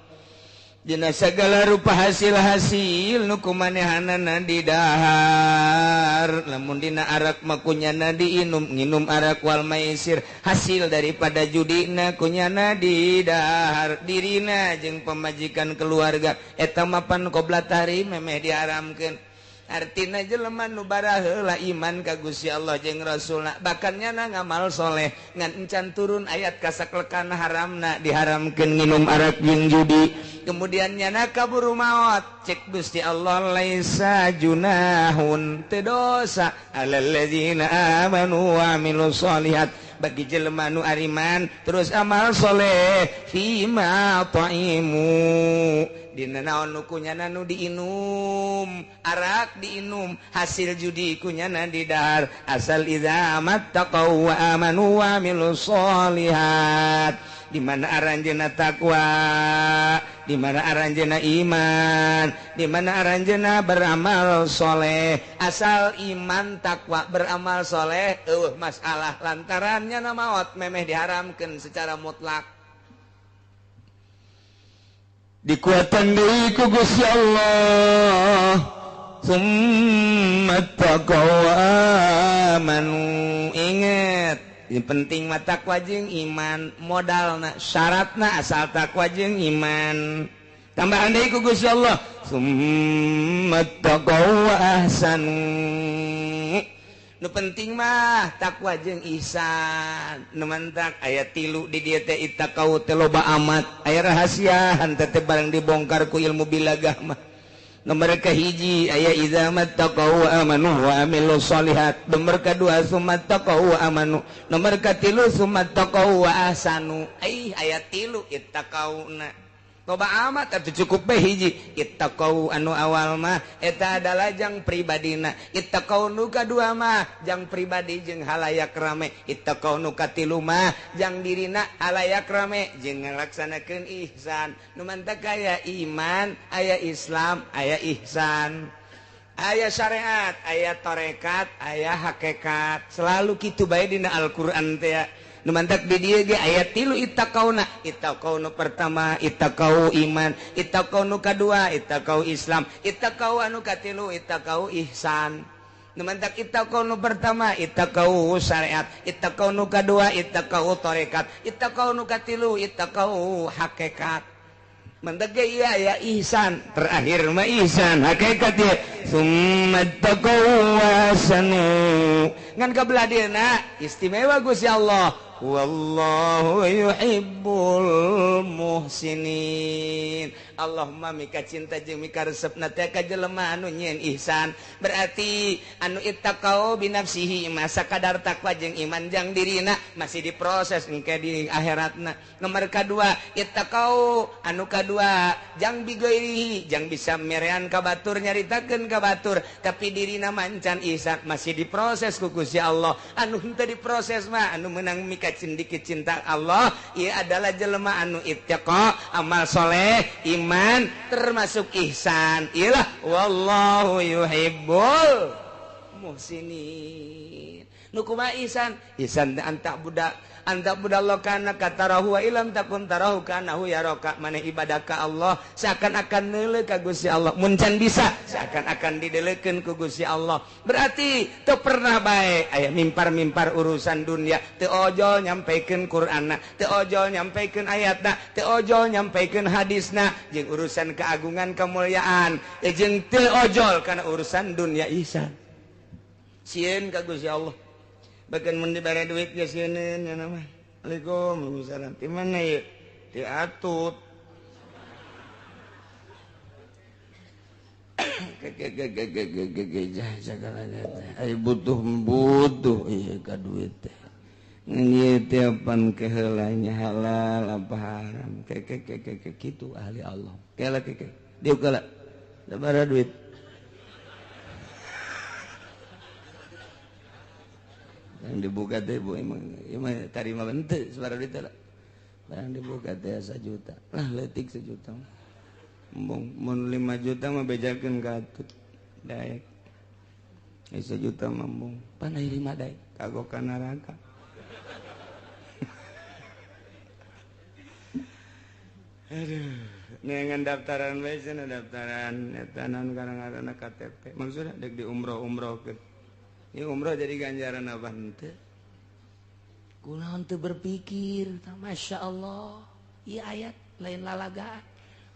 dina sagala rupa hasil-hasil nu kumanehanana didahar lamun dina arak mah kunyana diinum nginum arak wal maisir hasil daripada judina kunyana didahar dirina jeung pamajikan keluarga eta mapan qobla tahrim memeh diharamkeun. Artina jelema nu baraheula iman ka Gusti Allah jeung Rasulna bahkan nyana ngamal soleh ngan encan turun ayat kasaklekana haramna diharamkeun nginum arak jeung judi kemudian nyana kaburu maot cek Gusti Allah laisa junahun teu dosa alal ladzina amanu wa amilus solihat bagi jelema nu ariman terus amal soleh fima ta'imu dina naon nu kunyana nu diinum arak diinum hasil judi kunyana didahar asal idza mattaqau wa amanu wa amilus solihat di mana aranjeuna takwa di mana aranjeuna iman di mana aranjeuna beramal soleh asal iman takwa beramal soleh eueuh masalah lantarannya na maot memeh diharamkeun secara mutlak. Dikuatan deui ku Gusti Allah. Summa taqaw amanu. Inget, yang penting mah takwa jeung iman, modalna, syaratna asal takwa jeung iman. Tambahan deui ku Gusti Allah, summa taqaw wa ahsanu. Nu penting mah takwa jeung ihsan. Nu mantak aya tilu di dieu teh ittaqau teh loba amat. Aya rahasia henteu teh barang dibongkar ku ilmu bilagah mah. Nomor kahiji aya idza mattaqau wa amanu wa amilus solihat. Nomor kadua sumattaqau wa amanu. Nomor katilu sumattaqau wa ahsanu. Ai aya tilu ittaqauna. Loba amat atuh cukup bae hiji. Ittaqau anu awal mah eta adalah jang pribadina. Ittaqau nu kadua mah jang pribadi jeung halayak rame. Ittaqau nu katilu mah jang dirina halayak rame jeung ngalaksanakeun ihsan. Nu mantak aya iman, aya Islam, aya ihsan. Aya syariat, aya tarekat, aya hakikat. Selalu kitu bae dina Al-Qur'an teh. Nu mantak di dieu ge aya tilu ittaqauna. Ittaqau nu pertama ittaqau iman, ittaqau nu kadua ittaqau Islam, ittaqau anu katilu ittaqau ihsan. Nu mantak ittaqau nu pertama ittaqau syariat, ittaqau nu kadua ittaqau tarekat, ittaqau nu katilu ittaqau hakikat. Mantak ge ieu aya ihsan, terakhir mah ihsan hakikat ieu. Summa taqau wasanu. Ngan kabelah dieuna istimewa Gusti Allah. Wallahu yuhibbul muhsinin. Allahumma mika cinta jeung mika resepna teh ka jelema anu nyieun ihsan. Berarti anu ittaqau binafsihi masa kadar takwa jeung iman jang dirina masih diproses engke di akhiratna. Nomor kadua ittaqau anu kadua jang bigoirihi jang bisa merean ka batur nyaritakeun ka batur tapi dirina mancan ihsan masih diproses ku Gusti Allah. Anu henteu diproses mah anu meunang mika cindiki cinta Allah ieu adalah jelema anu ittaqa amal soleh iman termasuk ihsan. Iyalah wallahu yuhibbul muhsinin. Nu kumaha ihsan? Ihsan anta budak anta budallah kana katarahu wa ilam takun tarahu kanahu yaraka. Maneh ibadah ka Allah seakan-akan neuleuh ka Gusti Allah. Mun can bisa seakan-akan dideulekeun ku Gusti Allah. Berarti teu pernah bae aya mimpar-mimpar urusan dunia, teu ojol nyampikeun Qur'anna, teu ojol nyampikeun ayatna, teu ojol nyampikeun hadisna jeung urusan keagungan kemuliaan, jeung teu ojol kana urusan dunia ihsan. Sieun ka Gusti Allah. Bahkan mun dibere duit ge sieun nya mah. Waalaikum salam. Di mana ieu? Di Atut. Ai butuh ieu ka duit teh. Ngan ieu teh pan keheulanya halal apa haram. Ke kitu ahli Allah. Kela ke. Dieu kala. Sabaraha duit? Yang dibuka teh bu emang tarima bente sabaraha duit teh lah. Barang dibuka teh 1 juta. Lah leutik 1 juta. Embung mun 5 juta mah bejakeun ka Atut. Daek. 1 juta mah embung. Pan aya 5 daek kagok ka neraka. Aduh, neangan daftaran bae cenah daftaran eta naon karang-karangna KTP. Maksudna deuk di umroh-umrohkeun. Ini umroh jadi ganjaran apa henteu? Kunaon teu berpikir, Masya Allah, ieu ayat lain lalagaan.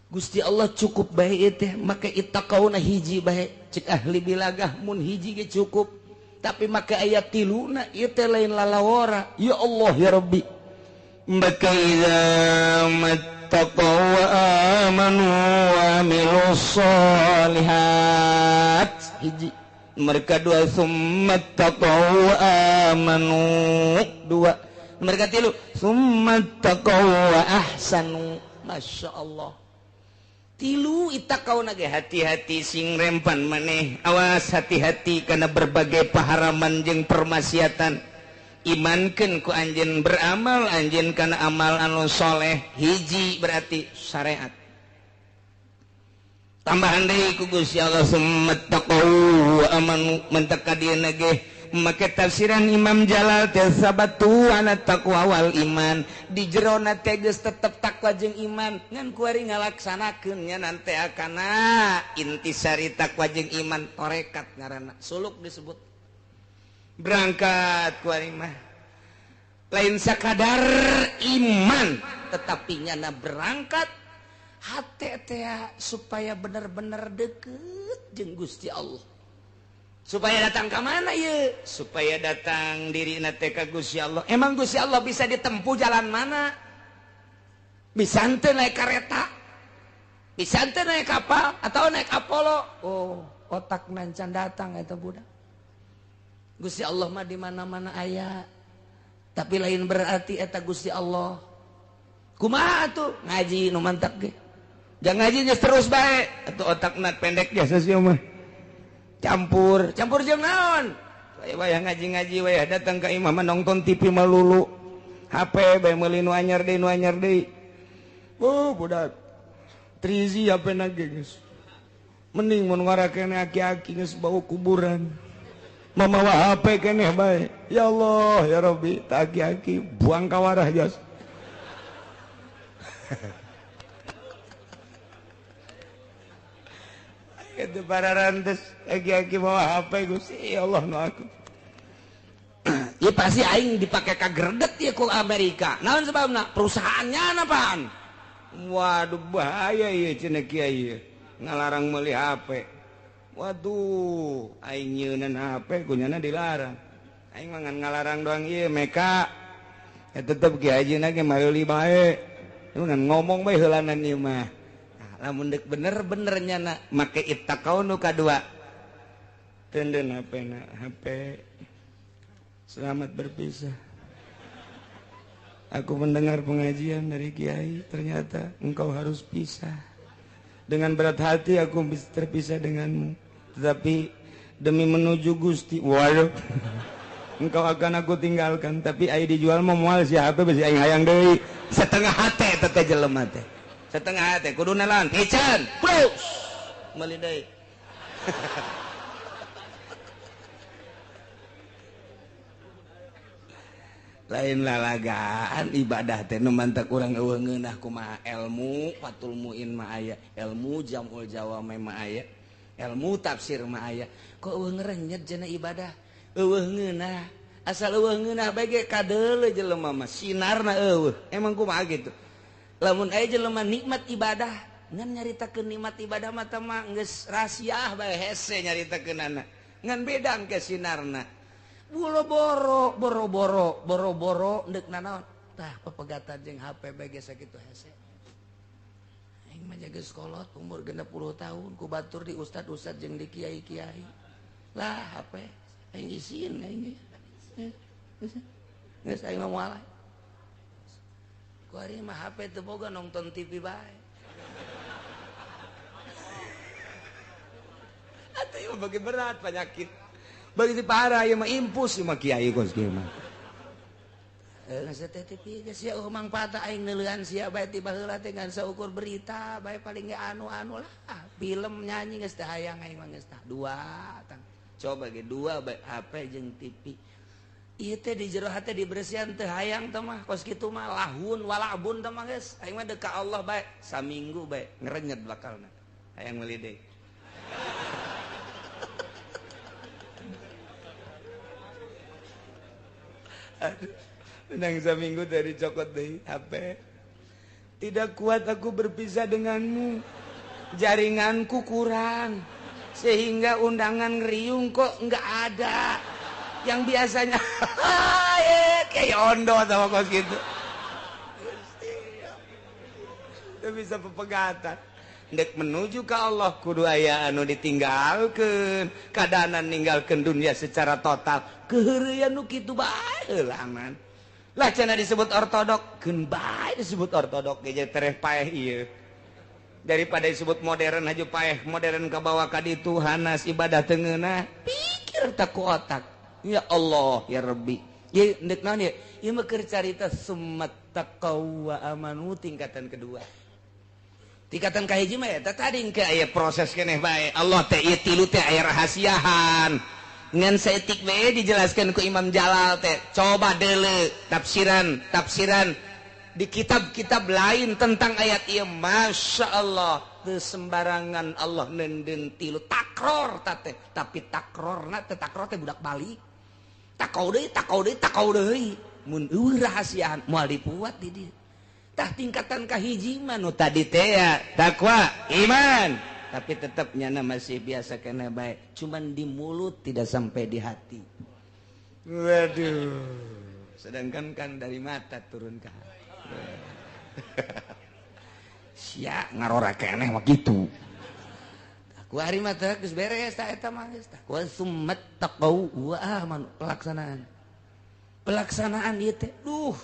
Gusti Allah cukup bae ieu teh, make ittaqauna hiji bae. Cek ahli bilagah mun hiji ge cukup. Tapi make ayat tiluna ieu teh lain lalawara. Ya Allah ya Rabbi. Maka idza mattaqaw wa amanu wa amilus solihat. Hiji. Mereka dua summa taqaw amanu dua. Mereka tilu summa taqaw wa ahsanu. Masya Allah. Tilu ittaqauna ge hati-hati sing rempan maneh. Awas hati-hati karena berbagai paharaman jeung permaksiatan. Imankeun ku anjeun beramal anjeun kana amal anu soleh. Hiji berarti syariat. Tambahan deui ku Gusti Allah summa taqaw wa amanu mentaka dieuna ge Make tafsiran Imam Jalal teh sabatu ana taqwa wal iman. Di jerona teh geus tetep takwa jeung iman, ngan kuari ngalaksanakeun nya nanti akana intisari takwa jeung iman torekat ngaranna. Suluk disebut. Berangkat kuari mah. Lain sakadar iman, tetapi nyana berangkat hate teh supaya bener-bener deket jeung Gusti Allah. Supaya datang ke mana ye? Supaya datang diri teh ka Gusti Allah. Emang Gusti Allah bisa ditempuh jalan mana? Bisa henteu naik kereta? Bisa henteu naik kapal atau naik Apollo? Oh, otak nancan datang eta budak. Gusti Allah mah di mana-mana aya. Tapi lain berarti eta Gusti Allah. Kumaha atuh? Ngaji nu mantak ge. Jangan ngaji geus terus bae. Atuh otakna pendek biasa sih mah. Campur, campur jeung naon? Wayah ngaji-ngaji wayah datang ka imah mah nonton TV melulu. HP bae meuli nu anyar deui nu anyar deui. Oh, budak. Trizi HP na ge geus. Mending mun ngarakene aki-aki geus bau kuburan. Mamawa HP keneh bae. Ya Allah, ya Rabbi, tak aki-aki buang kawarah jas. Itu para rantes aki-aki bawa HP Gusti, ya Allah nu aku. Ya pasti aing dipake ka greget ya ku Amerika. Naon sebabna? Perusahaannya apaan? Waduh bahaya ieu cenah kiai. Ngalarang meuli HP. Waduh, aing nyeunan HP kunyana dilarang. Aing mah ngan ngalarang doang ieu meka. Ya tetep kiai haji ge meuli bae. Ngan ngomong bae heulanan ieu mah. Nah, lamun deuk bener-bener nyana make ittaqau nu kadua. Teunden HP na, HP. Selamat berpisah. Aku mendengar pengajian dari kiai, ternyata engkau harus pisah. Dengan berat hati aku terpisah denganmu. Tetapi demi menuju Gusti, waduh, engkau akan aku tinggalkan. Tapi aing dijual mah moal si HP besi aing hayang deui. Setengah hate teh jelema teh. Setengah hate kudu nalan piceun. Plus meuli deui. Lain lalagaan ibadah teh nu mantak urang eueuh ngeunah kumaha ilmu Fathul Muin mah aya, ilmu Jamul Jawami mah aya, ilmu tafsir mah aya. Kok eueuh ngerenyet cenah ibadah? Eueuh ngeunah. Asal eueuh ngeunah bae ge kadeuleu jelema mah sinarna eueuh. Emang kumaha gitu? Lamun aya jelema nikmat ibadah, ngan nyaritakeun nikmat ibadah mah teh mah geus rasiah bae hese nyaritakeunana. Ngan beda engke sinarna. Boro-boro, boro-boro, boro-boro ndek nanaon. Tah pepegatan jeung HP bae ge sakitu hese. Aing mah geus kolot umur 60 tahun ku batur di ustad-ustad jeung di kiai-kiai. Lah HP aing isin aing. Geus aing mah moal. Ku ari mah HP teu boga nonton TV bae. Atuh ieu bagi berat penyakit. Begitu parah ya mah impus mah kiai kos kieu mah. Geus teh TV geus sia mangfaat aing neuleuan sia bae ti baheula teh ngan saukur berita bae paling ge anu-anu lah. Film nyanyi geus teh hayang aing mah geus tah dua tang. Coba ge dua bae HP jeung TV. Ieu teh di jero hate dibersihan teh hayang teh mah kos kitu mah lahun walabun teh mah geus. Aing mah deuk ka Allah bae saminggu bae ngerenyet bakalna. Hayang meuli deui. Menang seminggu dari cokot deh HP. Tidak kuat aku berpisah denganmu. Jaringanku kurang. Sehingga undangan ngeriung kok nggak ada. Yang biasanya kayak ondo sama kos gitu. Itu bisa pepegatan. Ndek menuju ke Allah kudu aya anu ditinggalkeun, kadanan ninggalkeun dunia secara total. Keheureuyan nu kitu bae heulangan. Lah cenah disebut ortodok, keun bae disebut ortodok ge tereh paeh ieu. Daripada disebut modern aja paeh, modern kabawa ka ditu hanas ibadah teu ngeunah. Pikir tak ku otak. Ya Allah ya Rabbi. Ieu ndek naon ieu? Ieu mah keur carita summat taqaw wa amanu tingkatan kedua. Tingkatan kahiji mah eta tadi engke aya proses keneh bae. Allah teh ieu tilu teh aya rahasiahan. Ngan saeutik we dijelaskan ku Imam Jalal teh. Coba deuleu tafsiran tafsiran di kitab-kitab lain tentang ayat ieu, Masya Allah, teu sembarangan Allah neundeun tilu takror teh, tapi takrorna teh takror teh budak balik. Takau deui, takau deui, takau deui. Mun eueuh rahasiaan moal dipuat di dieu. Tah tingkatan kahiji mah nu tadi teh ya, takwa, iman. Tapi tetap nyana masih biasa kena baik, cuman di mulut tidak sampai di hati. Waduh. Sedangkan kan dari mata turun ke hati. Sia ngarora keneh mah kitu. Ku ari mah teh geus beres ta eta mah geus tah. Wa summat taqau wa amanu, pelaksanaan. Pelaksanaan ieu teh duh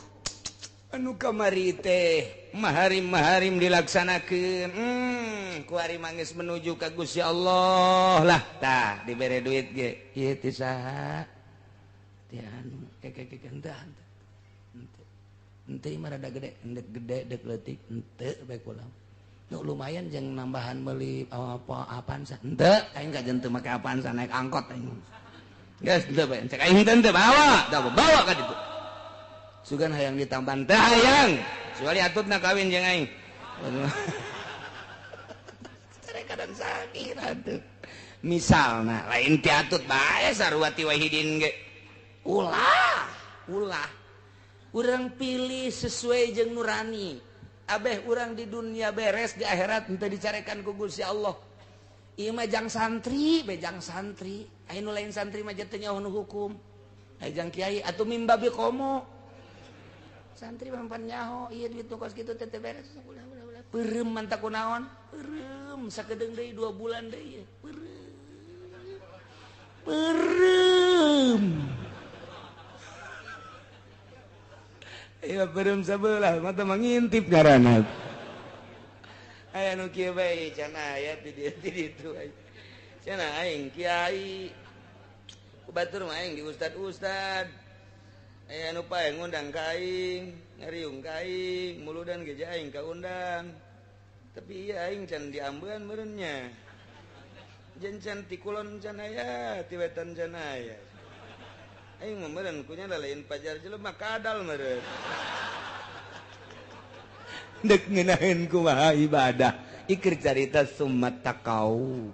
anu kamari teh maharim-maharim dilaksanakeun. Ku ari mah geus menuju ka Gusti Allah lah. Tah dibere duit ge. Ieu teh saha? Teh anu keke henteu henteu. Henteu mah rada gede, endek gede dek leutik henteu bae kula. Nu lumayan jeung nambahan meuli apa apaan sa. Henteu aing kajen teu make apaan sa naik angkot aing. Geus henteu bae cek aing henteu bawa, da bawa ka ditu. Sugan hayang ditambahan teh hayang. Kecuali atutna kawin jeung aing. Kadang sakit atuh. Misalna lain ti atut bae sarua ti wahidin ge. Ulah, ulah. Urang pilih sesuai jeung nurani. Abeh urang di dunia beres, di akhirat henteu dicarekan ku Gusti Allah. Ieu mah jang santri, be jang santri. Aya nu lain santri mah teu nyaho nu hukum. Aya jang kiai atuh mimbabi komo. Santri mah pan nyaho, ieu duit nu kos kitu teh teu beres. Ulah ulah ulah. Peureum mantap kunaon? Peureum sakedeung deui 2 bulan deui. Peureum. Peureum. Iya peureum sabelah mata mangintip ngaranna. Aya nu kieu bae cenah aya di dieu di ditu. Cenah aing kiai. Ku batur mah aing di ustad-ustad. Aya nu pae ngundang ka aing, ngariung ka aing, muludan ge aing kaundang. Tapi iya aing can diambean meureun nya. Jeung can ti kulon can aya, ti wetan can aya. Aing mah meureun kunya lain pajar jelema kadal meureun. Dek ngeunaheun kumaha ibadah. Ikir carita summat taqau.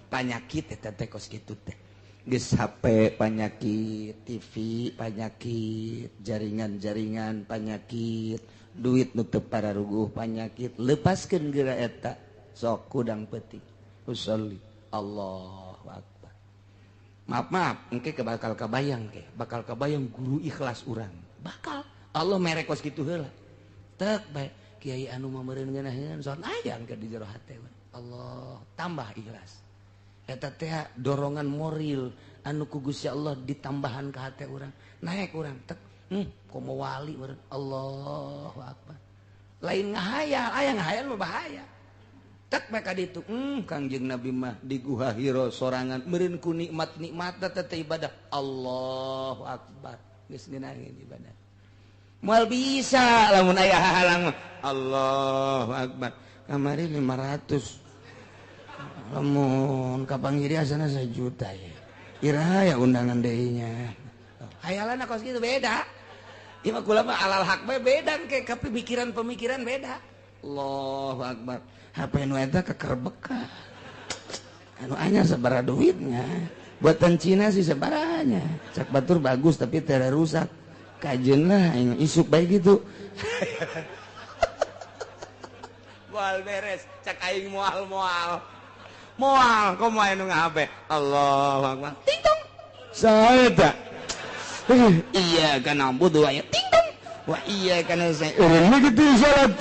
Panyakit eta teh kos kitu teh. Geus HP panyakit, TV panyakit, jaringan-jaringan panyakit, duit nu teu pararuguh panyakit, lepaskeun geura eta sok kudang peuting. Usolli Allahu akbar. Maaf maaf, engke bakal kabayang ke, bakal kabayang guru ikhlas urang. Bakal Allah mere kos kitu heula. Tek bae kiai anu mah meureun ngeunaheun salat aya engke di jero hate. Allah tambah ikhlas. Eta teh dorongan moral anu ku Gusti Allah ditambahan ka hate urang. Naik urang tek, komo wali meureun. Allahu akbar. Lain ngahayal, aya ngahayal mah bahaya. Tek bae ka ditu, Kangjeng Nabi mah di Guha Hira sorangan meureun ku nikmat-nikmat teh ibadah. Allahu akbar. Geus ngeunaheun ibadah. Moal bisa lamun aya hahalang. Allahu akbar. Kamari 500. Lamun kapanggiri asana 1 juta ya. Iraha ya undangan deui nya. Hayalan kos kitu beda. Ieu mah kula mah alal hak bae beda ke pemikiran-pemikiran beda. Allahu akbar. HP nu eta kekerbeka. Anu anyar sabaraha duitnya. Buatan Cina sih sabarahanya. Cak batur bagus tapi tera rusak. Kajeun lah aing isuk bae gitu. Moal beres, cak aing moal-moal. Moal komo aya nu ngahape. Allahu akbar. Ting tong. Saha eta? Iya kana budu aya ting tong. Wa iya kana saya. Urang kitu salat.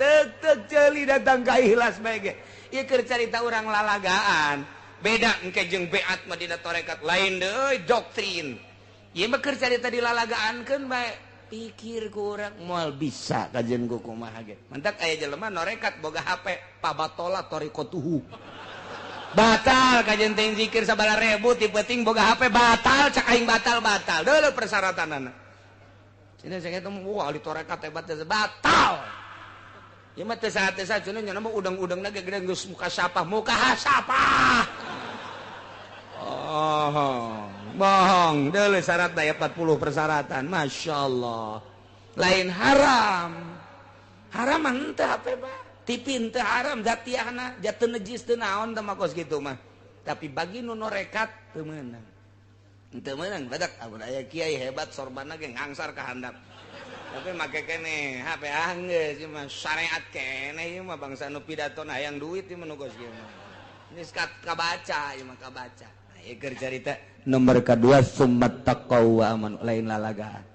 Tek tek ceuli datang ka ikhlas bae ge. Ieu keur carita urang lalagaan. Beda engke jeung beat mah dina tarekat lain deui doktrin. Ieu mah keur carita dilalagaankeun bae. Pikir ku urang moal bisa kajian ku kumaha ge. Mantak aya jelema norekat boga HP pabatola torikotuhu. Batal kajian teh zikir sabaraha ribu ti peuting boga HP batal cak aing batal batal. Deuleu persyaratanana. Cenah saya ketemu wah ahli tarekat hebat batal. Ieu mah teu saha teu saha cenah nya mah udang-udangna ge gede geus muka sapah, muka hasapah. Oh, bohong. Deuleu syarat aya 40 persyaratan. Masya Allah. Lain haram. Haram mah henteu HP Pak. TV henteu haram zatiahna, jatuh najis teu naon teh mah kos kitu mah. Tapi bagi nu norekat teu meunang. Henteu meunang badak amun aya kiai hebat sorbanna ge ngangsar ka handap. Tapi make keneh HP anggeus ieu mah syariat keneh ieu mah bangsa nu pidato hayang duit ieu mah nu kos kieu mah. Geus kabaca ieu mah kabaca. Nah, ieu keur carita nomor kadua summat taqaw wa amanu lain lalagaan.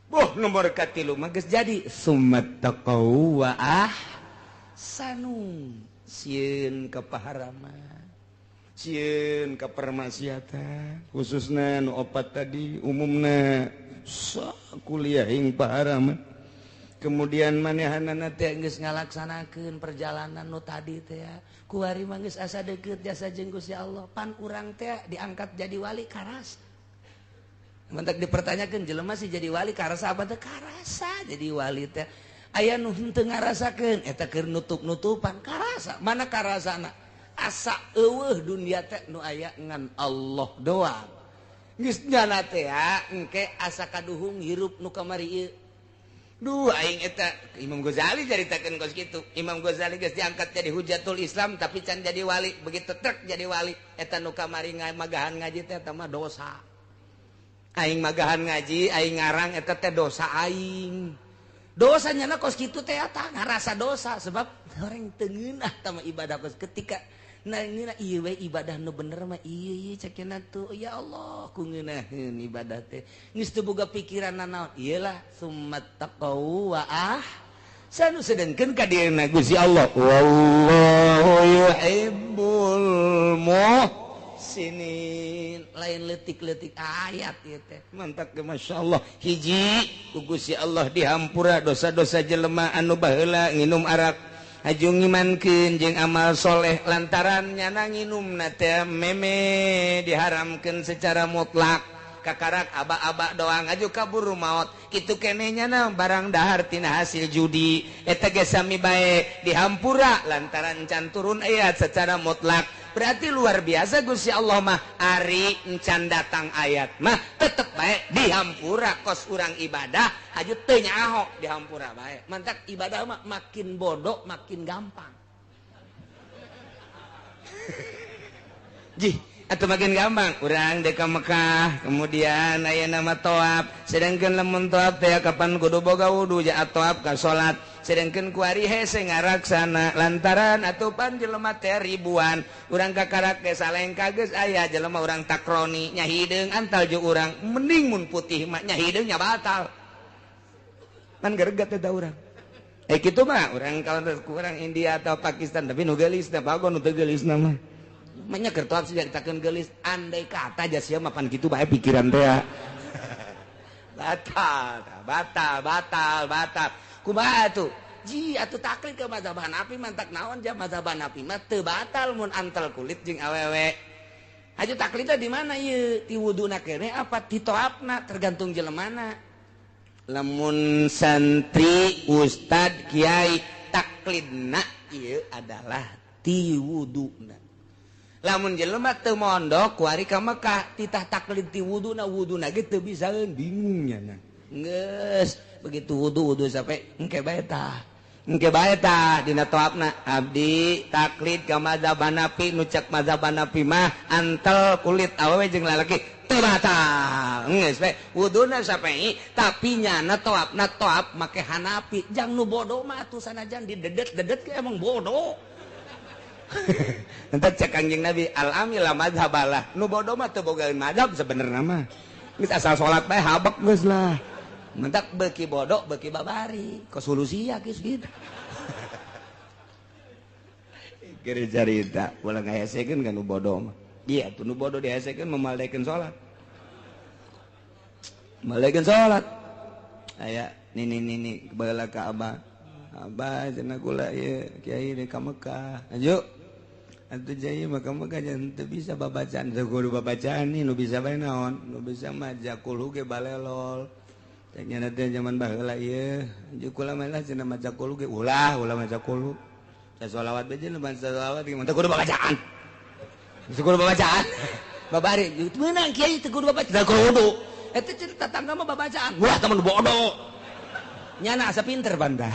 Boh nomor katilu mah geus jadi summat taqaw wa ahsanu. Sieun ka paharaman, sieun ka permaksiatan, khususna nu opat tadi umumna kuliah ing paharaman. Kemudian manehanana teh geus ngalaksanakeun perjalanan nu tadi teh kuari mah geus asa deukeut jasa jeung Gusti Allah. Pan urang teh diangkat jadi wali karasa. Mentak dipertanyakeun jelema sih jadi wali karasa apa teh? Karasa jadi wali teh. Aya nu henteu ngarasakeun eta keur nutup-nutupan karasa. Mana karasana? Asa eueuh dunia teh nu aya ngan Allah doang. Geus nyana teh engke asa kaduhung hirup nu kamari ieu. Duh aing eta Imam Ghazali caritakeun kos kitu. Imam Ghazali geus diangkat jadi hujatul Islam tapi can jadi wali. Begitu trek jadi wali eta nu kamari magahan ngaji teh eta mah dosa. Aing magahan ngaji, aing ngarang eta teh dosa aing. Dosa nyana kos kitu teh eta ngarasa dosa sebab orang teu ngeunah tah mah ibadah kos ketika nah ngeunah ieu we ibadah nu bener mah ieu ieu cek cenah tuh ya Allah ku ngeunaheun ibadah teh geus teu boga pikiran nanaon ieu lah summat taqaw wa ahsanu sedengkeun ka dieuna Gusti Allah wallahu yuhibbul muhsinin lain leutik-leutik ayat ieu teh mantap ge masyaallah hiji ku Gusti Allah dihampura dosa-dosa jelema anu baheula nginum arak haju ngimankeun jeung amal soleh lantaran nyana nginumna teh meme diharamkeun secara mutlak kakarak aba-aba doang aju kabur maot kitu keneh nyana barang dahar tina hasil judi eta ge sami bae dihampura lantaran can turun ayat secara mutlak. Berarti luar biasa Gusti Allah mah ari encan datang ayat mah tetep bae dihampura kos urang ibadah haju teu nyaho dihampura bae. Mantak ibadah mah makin bodoh makin gampang. Jih atau makin gampang urang dek ka Mekah kemudian aya nama toab sedangkan lamun toab teh kapan kudu boga wudu ja toab ka salat sedangkan kuari hese ngaraksana lantaran atupan jelema teh ribuan urang kakarak ge salengka geus aya jelema urang takroni nya hideung antal jeung urang mending mun putih mah nya hideung nya batal pan geregat eta urang kitu mah urang kalau kurang India atau Pakistan tapi nu geulis teh bago nu teu geulisna mah manya keur toab sih caritakeun geulis andai kata aja sia mapan kitu bae pikiran teh batal batal batal batal kumaha atuh ji atuh taklid ke mazhab Hanafi mantak naon ja mazhab Hanafi mah teu batal mun antel kulit jeung awewe haju taklidna di mana ieu ti wuduna keneh apa ti toabna tergantung jelemana lamun santri ustad kiai taklidna ieu adalah ti wuduna lamun jelema teu mondok kuari ka Mekah titah taklid ti wuduna wuduna ge teu bisaeun bingung nya geus begitu wudu wudu sampai engke bae tah engke bae tah dina toabna abdi taklid ka mazhab Hanafi nu cek mazhab Hanafi mah antel kulit awewe jeung lalaki teu batal geus bae wuduna sampai tapi nyana toabna toab make Hanafi jang nu bodoh mah atuh sanajan didedet-dedet ge emang bodoh. Entah cek Kangjeng Nabi al-amil la mazhabalah nu bodoh mah teu bogaeun mazhab sebenarna mah geus asal salat bae habek geus lah mentak beuki bodoh beuki babari kosolusi ya geus gitu. Keur carita ulah ngahesekeun ka nu bodoh mah ieu atuh nu bodoh dihesekeun memaldekeun salat maldekeun salat aya nini nini baheula ka abah abah cenah kula ieu kiai deui ka Mekah aju atuh jaya maka Mekah jangan teu bisa babacaan teu kudu babacaan nih nu bisa bae naon nu bisa mah jakulhu ge balelol Cek nya teh zaman baheula ieu jeung kula mah lah cenah maca kulu ge ulah ulah maca kulu. Sholawat aja lu bangsa sholawat gimana kudu babacaan. Kudu babacaan. Babari meunang kiai teu kudu babacaan. Kudu. Eta cerita tetangga mah babacaan. Wah teman bodoh. Nyana asa pinter banda.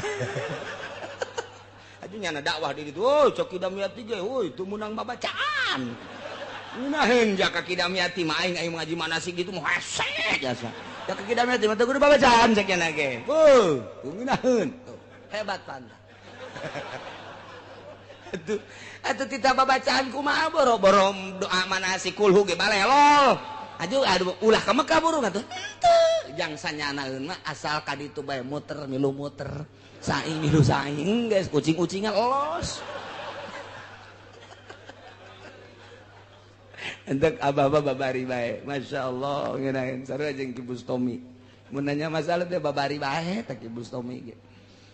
Aduh nyana dakwah di ditu. Oh cok Kidamyati ge euy teu meunang babacaan. Ngeunaheun jaka Kidamyati mah aing aing ngaji manasik gitu mah hese jasa. Jaka Kidamyati mah teu kudu babacaan cek nyana ge. Heuh, ngeunaheun. Hebat panda. Atuh atuh tita babacaan kumaha boro-boro doa manasik kulhu ge balelol. Aduh aduh ulah ka Mekah burung atuh. Henteu jang sanyanaeun mah asal ka ditu bae muter milu muter. Saing milu saing geus ucing-ucingan los. Entek abah-abah babari bae. Masya Allah ngeunaheun sarua jeung Ki Bustomi. Mun nanya masalah teh babari bae teh Ki Bustomi ge.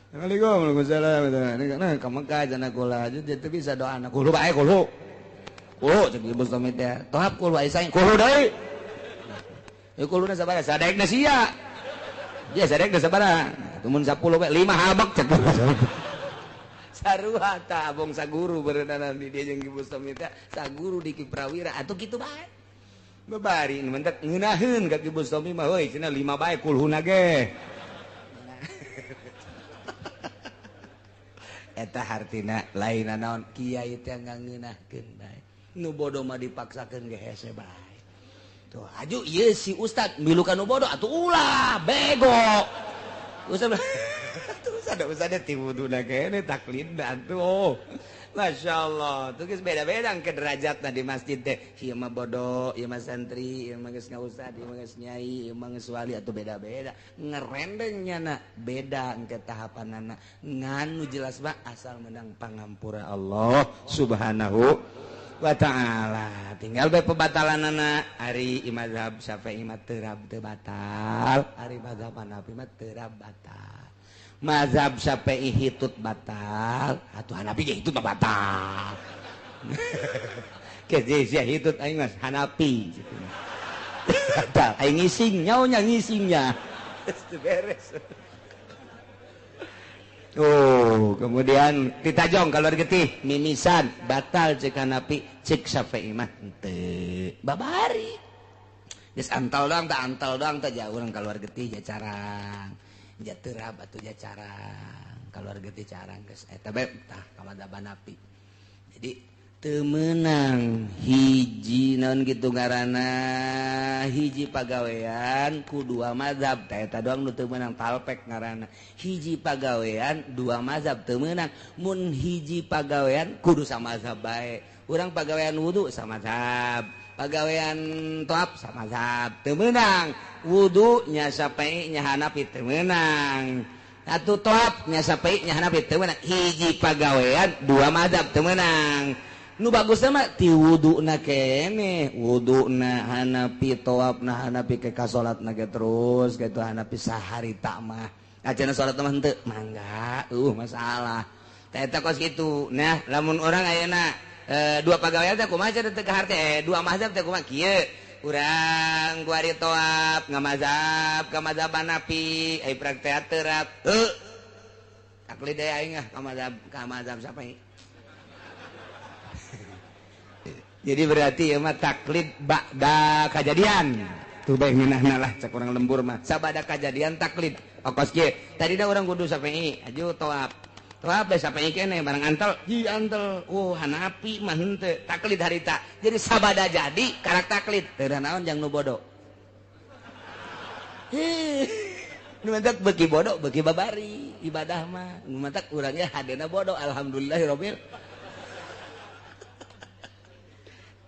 Assalamualaikum warahmatullahi. Nah, ka Mekah cenah kula aja teu bisa doa anak kulu bae kulu. Kulu cek Ki Bustomi teh. Tohap kulu aya saing kulu deui. Ya kuluna sabaraha? Sadaekna sia. Dia sadaekna sabaraha? Mun 10 bae 5 habek cek. Sarua ta abong saguru berenang di dia jeung Ki Bustomi teh saguru di Ki Prawira atuh kitu bae. Babari nu mentek ngeunaheun ka Ki Bustomi mah heuy cenah 5 bae kulhuna ge. Eta hartina lain naon kiai teh ngangeunahkeun bae. Nu bodoh mah dipaksakeun ge hese bae. Tuh aju ieu si ustad milu ka nu bodoh atuh ulah bego. Ustad ada ti wuduna kene taklidna atuh. Masya Allah, tuh geus beda-beda ke derajatna di masjid teh. Ieu mah bodoh, ieu mah santri, ieu mah geus ngaustad, ieu mah geus nyai, ieu mah geus wali atuh beda-beda. Ngerendeng nyana beda engke tahapanana. Ngan nu jelas mah asal menang pangampura Allah Subhanahu wa ta'ala. Tinggal bae pebatalanana ari mazhab Syafi'i mah teu batal, ari mazhab Hanafi mah teu batal. Mazhab Syafi'i hitut batal, atuh Hanafi ge hitut mah batal. Ke sia hitut aing mas Hanafi. Batal aing ngising nyaonya ngisingnya. Geus beres. Oh, kemudian ditajong kalau getih mimisan batal cek Hanafi, cek Syafi'i mah henteu. Babari. Geus antal doang tah jauh urang keluar getih ja carang. Ja terap atuh ja carang keluar getih carang geus eta bae tah ka mazhab Hanafi. Jadi teu meunang hiji naon kitu ngaranna hiji pagawean ku dua mazhab tah eta doang nu teu meunang talpek ngaranna. Hiji pagawean dua mazhab teu meunang. Mun hiji pagawean kudu samazhab bae. Urang pagawean wudu samazhab, pagawean toap samazhab teu meunang. Wudu nya Syafi'i nya Hanafi teu meunang. Atuh toap nya Syafi'i nya Hanafi teu meunang. Hiji pagawean dua mazhab teu meunang. Nu bagusna mah ti wuduna keneh, wuduna Hanafi, toapna Hanafi ke ka salatna ge terus kitu Hanafi saharita mah. Acana salat mah henteu mangga, masalah. Tah eta kos kitu. Nah, lamun urang ayeuna dua pagawean teh kumaha cenah teu kaharte, dua mazhab teh kumaha kieu. Urang kuari toap ngamazhab ka mazhab Hanafi, ai praktek terap. Heuh. Taklid deui aing ah ka mazhab Syafi'i. Jadi berarti ieu mah taklid ba'da kajadian. Tuh bae ngeunahna lah cek urang lembur mah. Sabada kajadian taklid. Okos kieu. Tadina urang kudu Syafi'i, aju toap. Toap bae Syafi'i keneh barang antel, hi antel. Oh, Hanafi mah henteu taklid harita. Jadi sabada jadi karak taklid. Teu naon jang nu bodoh. Hih. Nu mantak beuki bodoh, beuki babari ibadah mah. Nu mantak urangnya hadena bodoh. Alhamdulillahirabbil.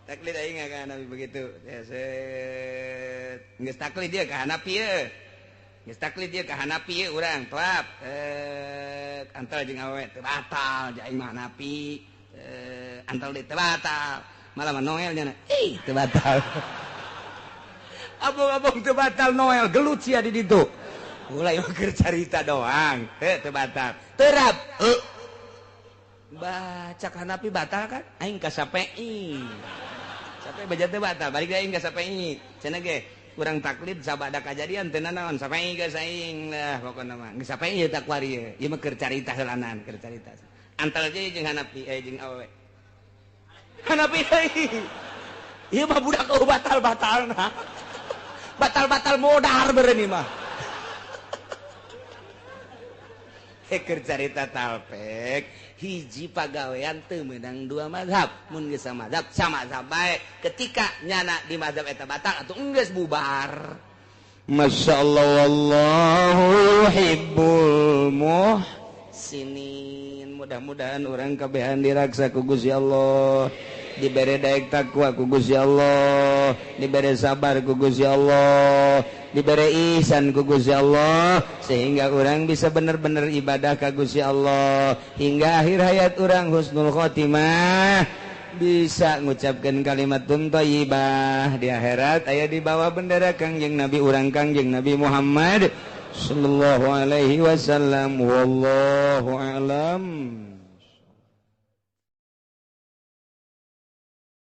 Taklid aing ka Hanafi begitu. Ya set. Geus taklid dia ka Hanafi ye. Geus taklid dia ka Hanafi ye urang toap. Antal jeung awewe teu batal, aing mah Hanafi. Antal deui teu batal. Malah mah Noel nya. Ih, teu batal. Abong-abong teu batal Noel gelut sia di ditu. Ulah ieu keur carita doang. Heuh teu batal. Terap. Heuh. Baca Hanafi batal kan? Aing ka Syafi'i. Sampai baca teu batal, balik deui aing ka Syafi'i. Cenah ge, Urang taklid sabada kajadian teu nanaon sampai geus aing lah pokona mah. Geus sampai ieu tak kuari ieu. Ieu mah keur carita heulanan, keur carita. Antal je jeung Hanapi jeung awewe. Hanapi deui. Ieu mah budak batal-batalna. Batal-batal modar beureun ieu mah. Keur carita talpek hiji pagawean teu meunang dua mazhab mun geus samazhab samazhab bae ketika nyana di mazhab eta batal atuh enggeus bubar. Masyaallah wallahu yuhibbul muhsinin. Mudah-mudahan urang kabehan diraksa ku Gusti Allah, dibere daek takwa ku Gusti Allah, dibere sabar ku Gusti Allah, dibere ihsan ku Gusti Allah, sehingga orang bisa bener-bener ibadah ka Gusti Allah hingga akhir hayat orang husnul khotimah, bisa ngucapkan kalimat thayyibah di akhirat aya di bawah bendera Kangjeng Nabi urang Kangjeng Nabi Muhammad sallallahu alaihi wasallam. Wallahu a'lam.